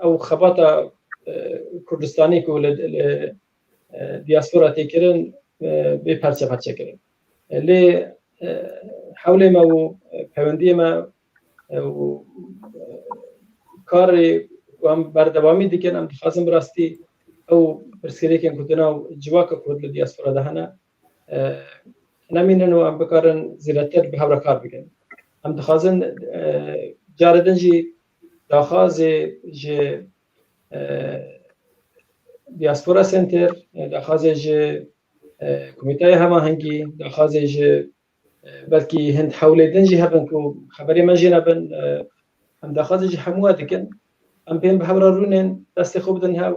ew xebata, e, Kurdistanî ku li, li, e, diaspora tê kirin, e, bê perçe perçe kirin. E, lê, e, hewlê me û, e, peyvendiyê me, e, û, e, karê ku em berdewamî dikin, em dixwazin bi rastî ew pirsgirêkên ku di nav civaka Kurd li diaspora de hene, e, nemînin û em bikarin zêdetir bi hev re kar bikin. Em dixwazin, e, carê din jî daxwazê ji, e, Diaspora Center, e, daxwazê ji, e, Komîteya Hemahengî, daxwazê ji, e, belkî hin hewlê din jî hebin ku xeberê me jê nebin, e, em daxwazê ji hemû we dikin. Em bên bi hev re rûnên, destê xwe bidin hev.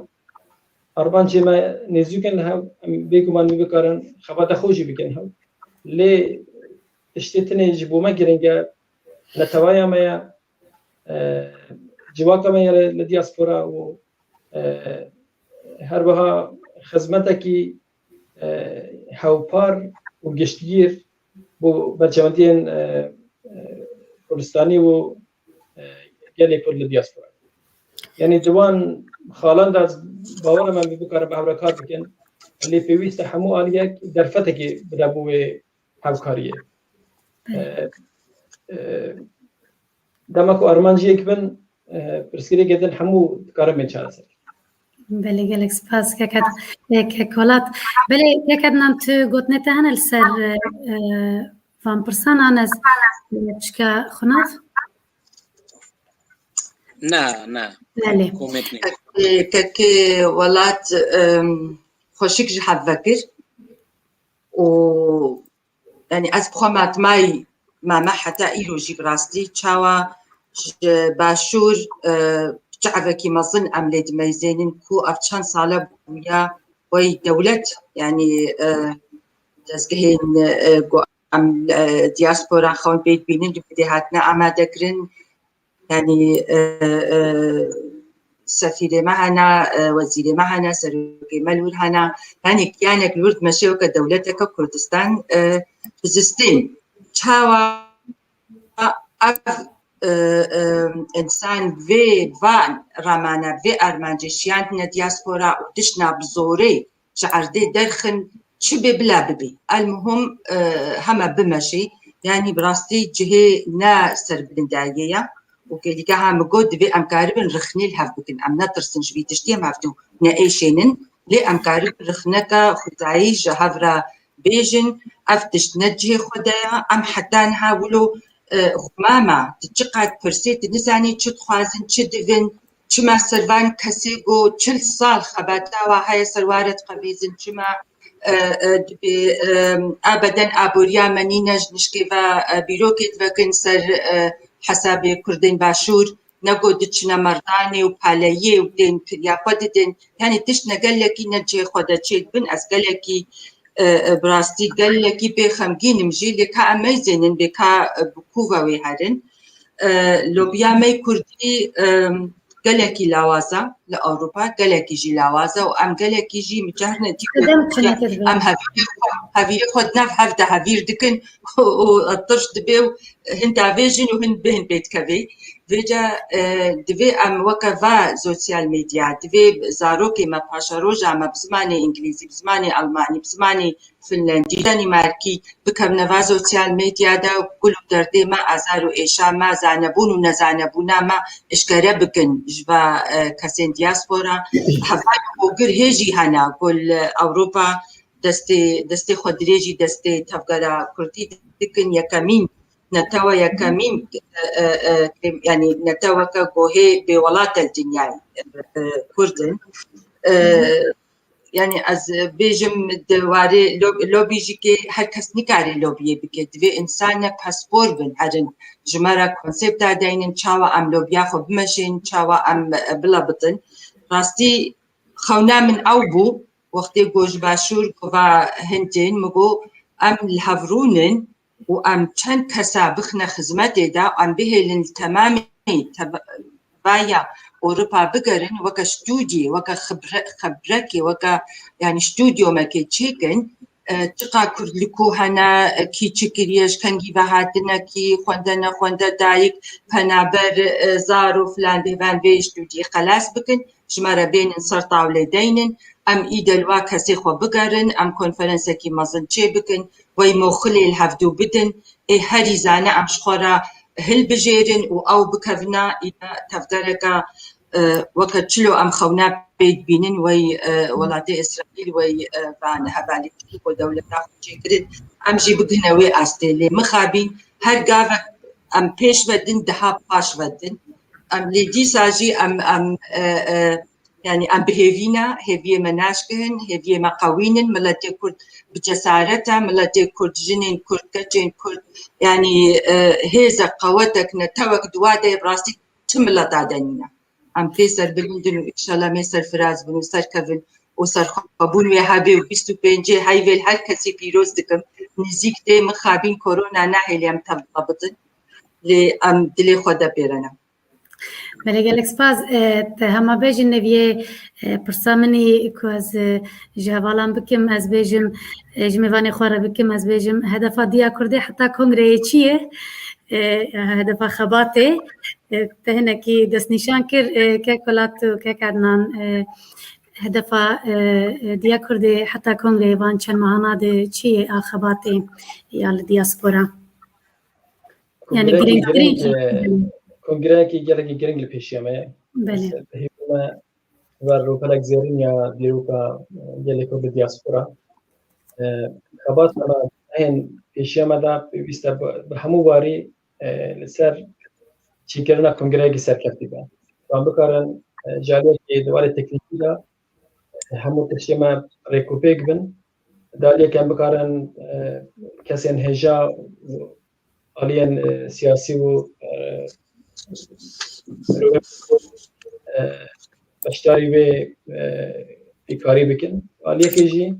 Armancê me nêzûk in li hev, em bêguman wî bikarin xebata xwe jî bikin hev. Lê tiştê tinê ji bo me giring e, netewaya me ye, e, civaka me ye li diaspora û, e, her wiha xizmetekî, e, hewpar û giştgîr bo berjewendiyên, e, e, Kurdistanî û, e, gelê Kurd li diaspora. Yanî di wan xalan de ez bawer im em bikarin bi hev re kar bikin. Lê pêwîst e hemû aliyek derfetekê bide bo wê hevkariyê. E, e, dema ku armanciyek bin, e, pirsgirêkê din hemû dikarin bên çareser. Belê, gelek spas, kek Ad-, e, kek Welat. Belê, kek Adnan, tu gotinê te hene li ser, e, e, van pirsan an ez, e, pişka xwe nav? Na, na. Belê. Komêt nîne. Kekê, kekê Welat, em, xweşik ji hev vekir û, yanî, ez bi xwe matmayî mame heta îro jî bi rastî çawa ji başûr, e, çavekî mezin em lê dimeyzênin ku ev çend sale bûya wey dewlet, yanî, e, dezgehên, e, ku em, e, diaspora xwe pê dibînin, li vê dê hatine amade kirin. Yanî, e, e, sefîrê me hene, e, wezîrê me hene, serokê me li wir hene. Yanî kiyanek li wir dimeşe weke dewleteke Kurdistan, e, bi zistên. Çawa ev, e, e, însan vê van ramane, vê armancê şiyandine diaspora û tiştna bi zorê ji erdê derxin, çi bê bila bibê. Elmuhim, e, heme bimeşê, yanî bi rastî cihê ne serbilindayê ye û gelîgeha min got, divê em karibin rixnê li hev bikin. Em netirsin ji vî tiştî, em hevdû neêşênin, lê em karibin rixneke xwezayî ji hev re bêjin, ev tişt ne cihê xwe de ye, em heta niha wilo, e, xwe mame, tu çiqas dipirsî, tu nizanî çi dixwazin, çi divin, çima ser van kesê ku çil sal xebata wa heye ser wa re diqevîzin, çima, e, e, dibê, e, ebeden aboriya me nîne ji nişkê ve, e, bîrokê divekin ser, e, hesabê Kurdên Başûr, ne ku diçine merdanê û paleyê û tên kiriya xwe didin. Yanî tişt ne gelekî ne cihê xwe de çêdibin. Ez gelekî, e, e, bi rastî gelekî bê xemgîn im jî, lê ka em meyzênin, bê ka, e, bi ku ve wê herin. E, lobiya me yê kurdî, e, gelekî lawaz e li Ewropa, gelekî jî lawaz e û em gelekî jî micehrine dî ku Sedem çi nekir em hevîrê xwe, hevîrê xwe di nav hev de hevîr dikin û, û tirş dibe û hin davêjin û hin bihin pê dikevê. Vêca, e, divê em weke va sosyal medya, divê zarokê me, paşeroja me bi zimanê îngilîzî, bi zimanê elmanî, bi zimanê finlendî, danîmarkî bikevne va sosyal medya de, gul û derdê me, azar û êşa me, zanebûn û nezanebûna me eşkere bikin ji va, e, kesên diaspora. Hevalên ogir hê jî hene ku li Ewropa destê, destê xwe dirêjî destê tevgera kurdî dikin. Yekemîn, netewe yekemîn, e, e, e, yanî neteweke ku hê bêwelat e li dinyayê, e, e, kurd in. E, yanî ez bêjim di warê lo-, lobî jî kê her kes nikare lobiyê bike. Divê însan ne paspor bin herin ji me re konsepta deynin çawa em lobiya xwe bimeşên, çawa em, e, bila bitin. Rastî xewna min ew bû, wextê ku ji Başûr ku va hin tên, min got, em li hev rûnin û em çend kesa bixine xizmetê de, em bihêlin li temamê teva-, vaya Ewropa bigerin, weke stûdiyê, weke xibre-, xebrekê, weke, yanî stûdyomekê çêkin, e, çiqa Kurd li ku hene, e, kî çi kiriye, ji kengî ve hatine, kî xwende nexwende, dayik, penaber, e, zaro filan, bêvan vê stûdiyê xelas bikin, ji me re bênin ser tawlê deynin, em îde li wa kesê xwe bigerin, em konferensekî mezin çê bikin, wey moxilê li hevdû bidin, ê herî zane em ji xwe re hilbijêrin û ew bikevina îde tevgereke e, weke çilo em xewna pê dibînin wey, e, welatê Îsraîl wey, e, van hevalî ku dewleta xwe çêkirin, em jî bigihine wê astê. Lê mixabîn her gavek em pêş ve din, diha paş ve din. Em lê dîsa jî em, em, e, e, yanî em bi hêvî ne, hêviyê me naşkihin, hêviyê me qewînin, miletê Kurd bi cesaret e, miletê Kurd, jinên Kurd, keçên Kurd, yanî, e, hêzek, qewetek, netewek di wa de bi rastî çi mileta de nîne. Em pê serbilind in û înşallah mê serfiraz bin û serkevin û serxwebûn wê hebê û bîst û pêncê heyvê li her kesî pîroz dikim. Nîzîk tê, mixabîn korona nahêlê em tevla bidin. Lê em dilê xwe de pê re ne. Belê, gelek spas. E, te hema bêjin neviyê, e, pirsa min î ku ez, e, ji hevalan bikim, ez bêjim, e, ji mêvanê xwe re bikim, ez bêjim hedefa Diya Kurdê heta kongreyê çi ye? E, hedefa xebatê, e, te hinekî destnîşan kir, e, kek Welat û kek Ednan, e, hedefa, e, e, Diya Kurdê heta kongreyê van çend mahana de çi ye a xebatê ya li diaspora? Yani Kongreyekî giring, girîng, giring. E, kongreyekî gelekî giring li pêşiya me ye. Belê. Ez bi hêvî me ver rûpelek zêrîn ya dîroka, e, gelê Kurd li diaspora. E, xebat me hên pêşiya me de pêwîst e bi, bi hemû warî, e, li ser çêkirina kongreyekî serkeftî be. Em bikarin, e, ji aliyekê di warê teknîkî de, e, hemû tiştê me rêkûpêk bin. Di aliyekê em bikarin, e, kesên hêja aliyên, e, siyasî û, e, e, beşdarî vê, e, pêkarî bikin. Aliyekê jî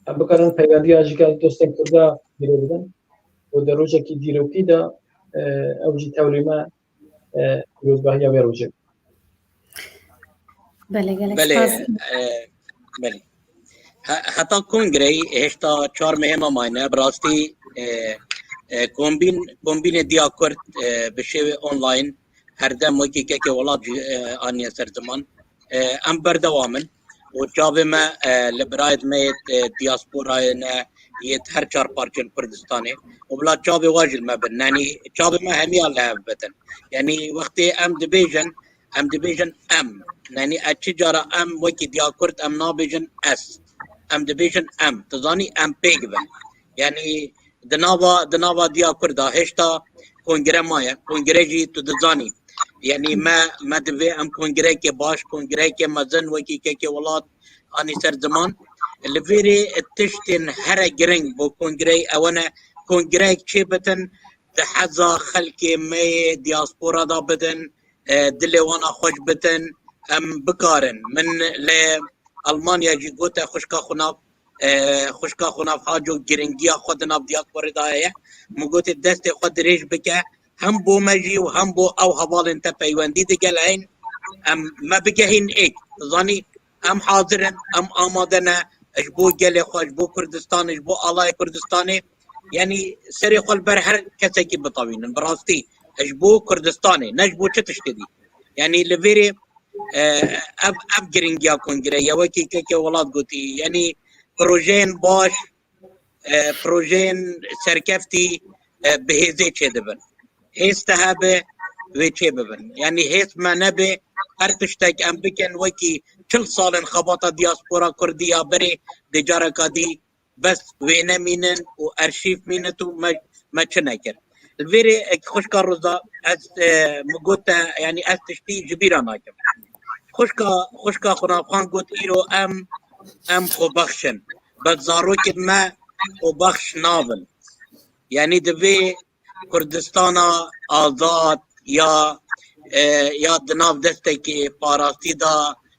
em bikarin peywendiya ji gel dostên Kurda girê bidin û di rojekî dîrokî de, e, ew jî tewlî me, e, pîrozbahiya vê rojê. Belê, gelek Belê, spas. E, belê. He-, heta kongreyê hêşta çar mehê me mayne. Bi rastî, e, e, kombîn-, kombînê Diya Kurd, e, bi şêwê online her dem wekî kekê welat jî, e, aniye ser ziman. E, em berdewam in û çavê me, e, li birayê me yê, e, diasporayê ne yê her çar parçên Kurdistanê û bila çavê we jî li me bin. Yanî çavê me hemiya li hev bitin. Yanî wextê em dibêjin, em dibêjin em. Yanî ez çi cara em wekî Diya Kurd em nabêjin ez. Em dibêjin em. Tu zanî em pêk bin. Yanî di nava, di nava Diya Kurda hêşta kongre maye. Kongre jî tu dizanî. Yanî me, me divê em kongreyekê baş, kongreyekê mezin wekî kekê welat anî ser ziman. Li vêrê tiştên here giring bo kongreyê ew ne, kongreyek çê bitin, di heza xelkê me yê diaspora de bidin, e, dilê wana xweş bitin, em bikarin. Min li Almanya jî gote xwişka xwe nav, e, xwişka xwe nav Haco giringiya xwe di nav diasporê de heye. Min gotê destê xwe dirêj bike, hem bo me jî û hem bo ew hevalên te peywendî digel heyn, em me bigehîn êk. Zanî, em hazir in, em amade ne, ji bo gelê xwe, ji bo Kurdistanê, ji bo alayê Kurdistanê, yanî serê xwe li ber her kesekî bitewînin. Bi rastî, ji bo Kurdistanê, ne ji bo çi tiştê dî. Yanî li vêrê, e, ev, ev giringiya kongre ye, wekî kekê welat gotî. Yanî projeyên baş, e, projeyên serkeftî, e, bi hêzê çêdibin. Hêz te hebe, wê çêbibin. Yanî hêz me nebe, her tiştek em bikin, wekî çil sal in xebata diaspora kurdî ya berê, dê careka dî bes wêne mînin û arşîv mînit û me, me çi nekir. Li vêrê, e, xwişka Roza, ez, e, min got te, yanî ez tiştî ji bîra nakim. Xwişka, xwişka Xunavxan got, îro em, em xwebexş in. Bes zarokên me xwebexş nabin. Yanî divê Kurdistana azad ya, e, ya di nav destekê parastî de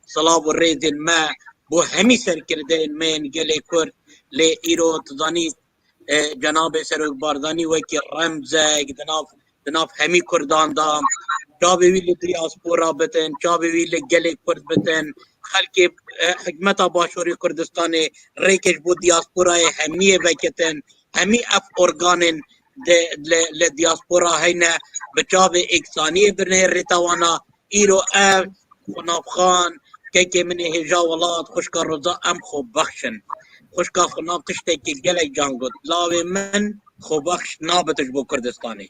silav û rêzên me bo hemî serkirdeyên me yên gelê Kurd, lê îro tu zanî, e, cenabê Serok Barzanî wekî remzek di nav, di nav hemî Kurdan de, çavê wî li diaspora bitin, çavê wî li gelê Kurd bitin, xelkê, e, hikmeta Başûrê Kurdistanê rêkê ji bo diasporayê hemiyê vekitin, hemî ev organên di, li, li diaspora heyne, bi çavê êksaniyê binê rêta wana. Îro ev Xunavxan, kekê min ê hêja welat, xwişka Roza, em xwebexş in. Xwişka Xunav tiştekî gelek can got. Lawê min xwebexş nabit ji bo Kurdistanê.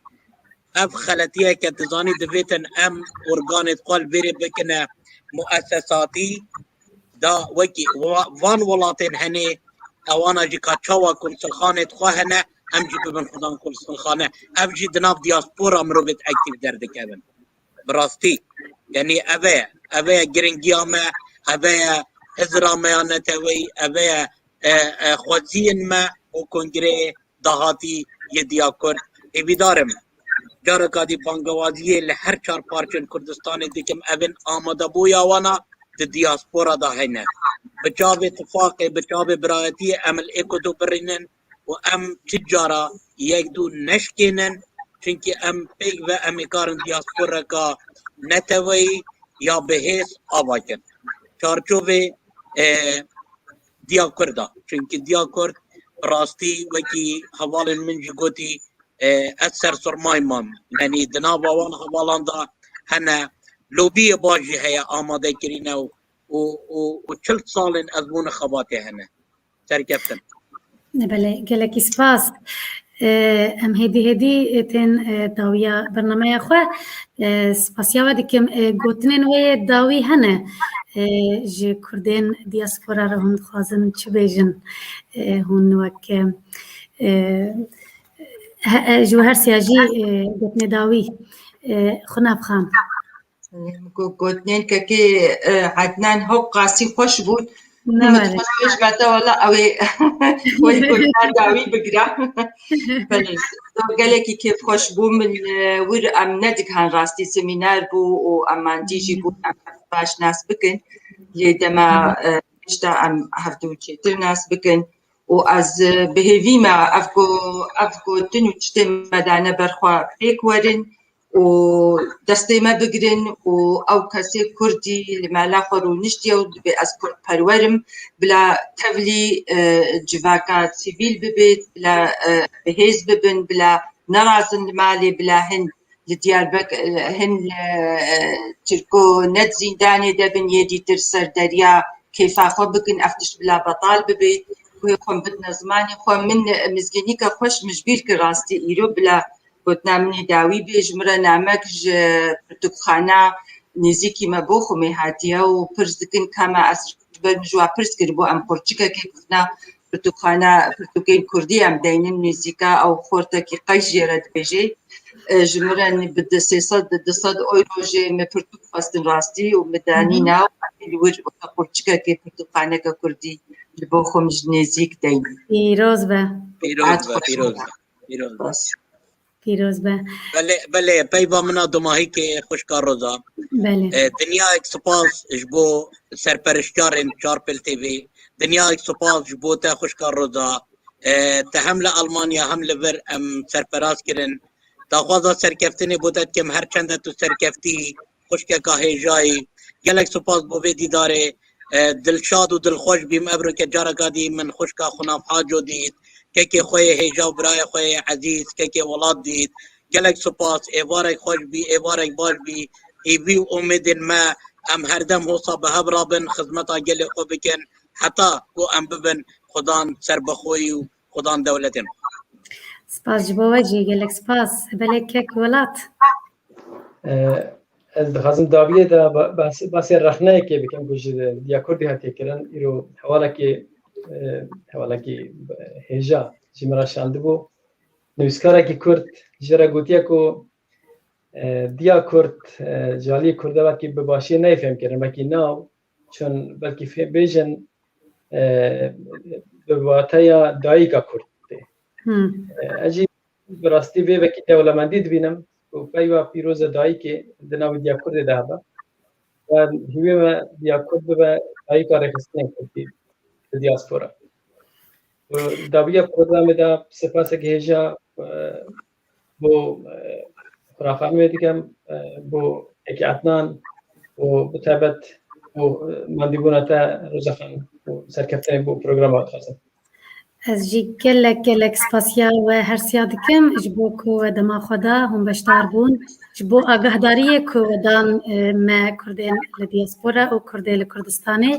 Ev xeletiyeke dizanî divêtin em organê xwe li vêrê bikine muesesatî da wekî wa-, van welatên henê ewana jî ka çawa konsulxanê xwe hene, em jî bibin xudan konsulxane. Ev jî di nav diaspora mirovêt ektîf derdikevin. Bi rastî. Yanî ev e, ev e giringiya me, ev e hizira me ya neteweyî, ev e, e, e, xweziyên me û kongreyê dahatî yê Diya Kurd. Hêvîdar im. Careka dî bangewaziyê li her çar parçên Kurdistanê dikim, evên amadebûya wana di diaspora de hene. Bi çavê tifaqê, bi çavê birayetiyê em li êk û du birînin û em çi cara yek dû neşkênin, çunkî em pêk ve em ê karin diasporeka neteweyî ya bihêz ava kin. Çarçovê, e, Diya Kurd a. Çunkî Diya Kurd bi rastî wekî hevalên min jî gotî, e, ez sersurmayî mam. Yanî di nava wan hevalan de hene lobiyê baş jî heye amade kirîne û, û, û, û çil salên ezmûnê xebatê hene. Serkeftin. Belê, gelekî spas. E, em hêdî hêdî, e, tên, e, dawiya bernameya xwe. E, spasiya we dikim. E, gotinên we yê dawî hene. E, ji Kurdên diaspora re hûn dixwazin çi bêjin? E, hûn wek, e, e, he-, e, ji we her siya jî, e, gotinê dawî, e, xwe navxan. Go-, gotinên kekê, e, Ednan hewq qasî xweş bûn. Ne Min were. Xweş bêj me te wela ew ê wê gotina dawî bigira. Belê, gelekî kêfxweş bû. Min, e, wir em nedigihan rastî semîner bû û em mancî jî bûn em baş nas bikin. Lê dema, e, pişta em hevdû çêtir nas bikin. Û ez, e, bi hêvî me ev go-, ev gotin û tiştê me dane ber xwe pêk werin û destê me bigirin û ew kesê Kurdî li mala xwe rûniştiye û dibê ez Kurdperwer im, bila tevlî, e, civaka sivîl bibêt, bila, e, bi hêz bibin, bila nerazin li malê, bila hin li Diyarbek-, e, hin li, e, Tirko ne di zîndanê de bin, yê dîtir ser derya kêfa xwe bikin, ev tişt bila betal bibêt, guhê xwe bidine zimanê xwe. Min, e, mizgînîka xweş min ji bîr kir rastî îro bila gotina min ê dawî bê, ji min re namek ji pirtûkxana nêzîkî me Boxumê hatiye û pirs dikin ka me ez ji ber min ji wa pirs kiribû, em qurçikekê gotina pirtûkxana, pirtûkên kurdî em deynin nêzîka ew xortekî qey jê re dibêjê. E, ji min re bi di sê sed, di du sed euro jê min pirtûk xwestin rastî û min danîna û em ê li wir weke qurçikekê pirtûkxaneke kurdî li Boxum ji nêzîk deynin. Pîroz be. Pîroz be, pîroz be. Pîroz be. Bas. Pîroz be. Belê, belê, peyva min a domahîkê xwişka Roza. Belê. E, dinyayek spas ji bo serperiştkarên Çarpêl T V. Dinyayek spas ji bo te xwişka Roza. E, te hem li Almanya hem li vir em serperast kirin. Daxwaza serkeftinê bo te dikim, her çende tu serkeftî, xwişkeka hêjayî. Gelek spas bo vê dîdarê. E, dilşad û dilxweş bîm. Evroke careka dî min xwişka xwe nav Haco dît. Kekê xwe yê hêja û birayê xwe yê ezîz, kekê welat dît. Gelek spas. Êvarek xweş bî, êvarek baş bî. Hêvî û umêdên me, em herdem hosa bi hev rabin, xizmeta gelê xwe bikin. Heta ku em bibin xudan serbixweyî û xudan dewletên xwe. Spas ji bo we jî, gelek spas. Belê kek welat. E, ez dixwazim dawiyê de ba-, bas-, basê rexneyekê bikim ku ji Diya Kurdî hatiye kirin. Îro hewalekî, e, hewalekî, e, hêja ji min re şandibû. Nivîskarekî Kurd jê re gotiye ku, e, Diya Kurd, e, ji aliyê Kurdê wekî bi başî neyê fêmkirin, wekî nav, çun belkî fê-, bêjin, e, bi wateya dayika Kurd tê. Hmm. E, ez jî bi rastî vê wekî dewlemendî dibînim û peyva pîroz e dayikê di navê Diya Kurdê de hebe. Ve hîvê me Diya Kurd bibe dayika rêxistinên Kurdî di diaspora. Û dawiya programê de spasek hêja, e, bo, e, Xuraxanimê dikim, e, bo Eke Adnan û bi taybet bo, e, mandîbûna te Roza Xan û serkeftinê bo programa dixwazim. Ez jî gelek, gelek spasiya we hersiya dikim ji bo ku we dema xwe da hûn beşdar bûn. Ji bo agahdariyê ku we dan, e, me Kurdên li diaspora û Kurdê li Kurdistanê.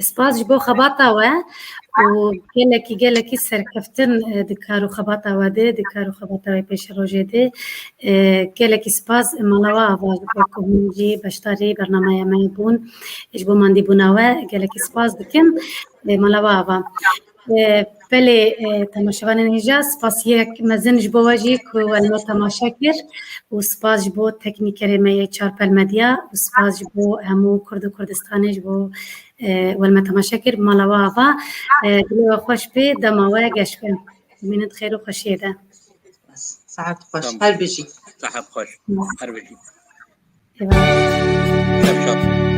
Spas ji bo xebata we û gelekî, gelekî serkeftin, e, di kar û xebata we de, di kar û xebata we pêşerojê de. E, gelekî spas mala we ava ji bo ku hûn jî beşdarî bernameya me bûn. Ji bo mandîbûna we gelekî spas dikim. E, mala we ava. E, belê, e, temaşevanên hêja, spasiyek mezin ji bo we jî ku we li me temaşe kir û spas ji bo teknîkerê me yê Çarpel Medya û spas ji bo hemû Kurd û Kurdistanê ji bo, e, we li me temaşe kir. Mala we ava, e, dilê we xweş bê, dema we geş be. Bimînin di xêr û xweşiyê de. Saet xweş. Her bijî. Saet xweş. Her bijî. Eyvallah. Şev şad.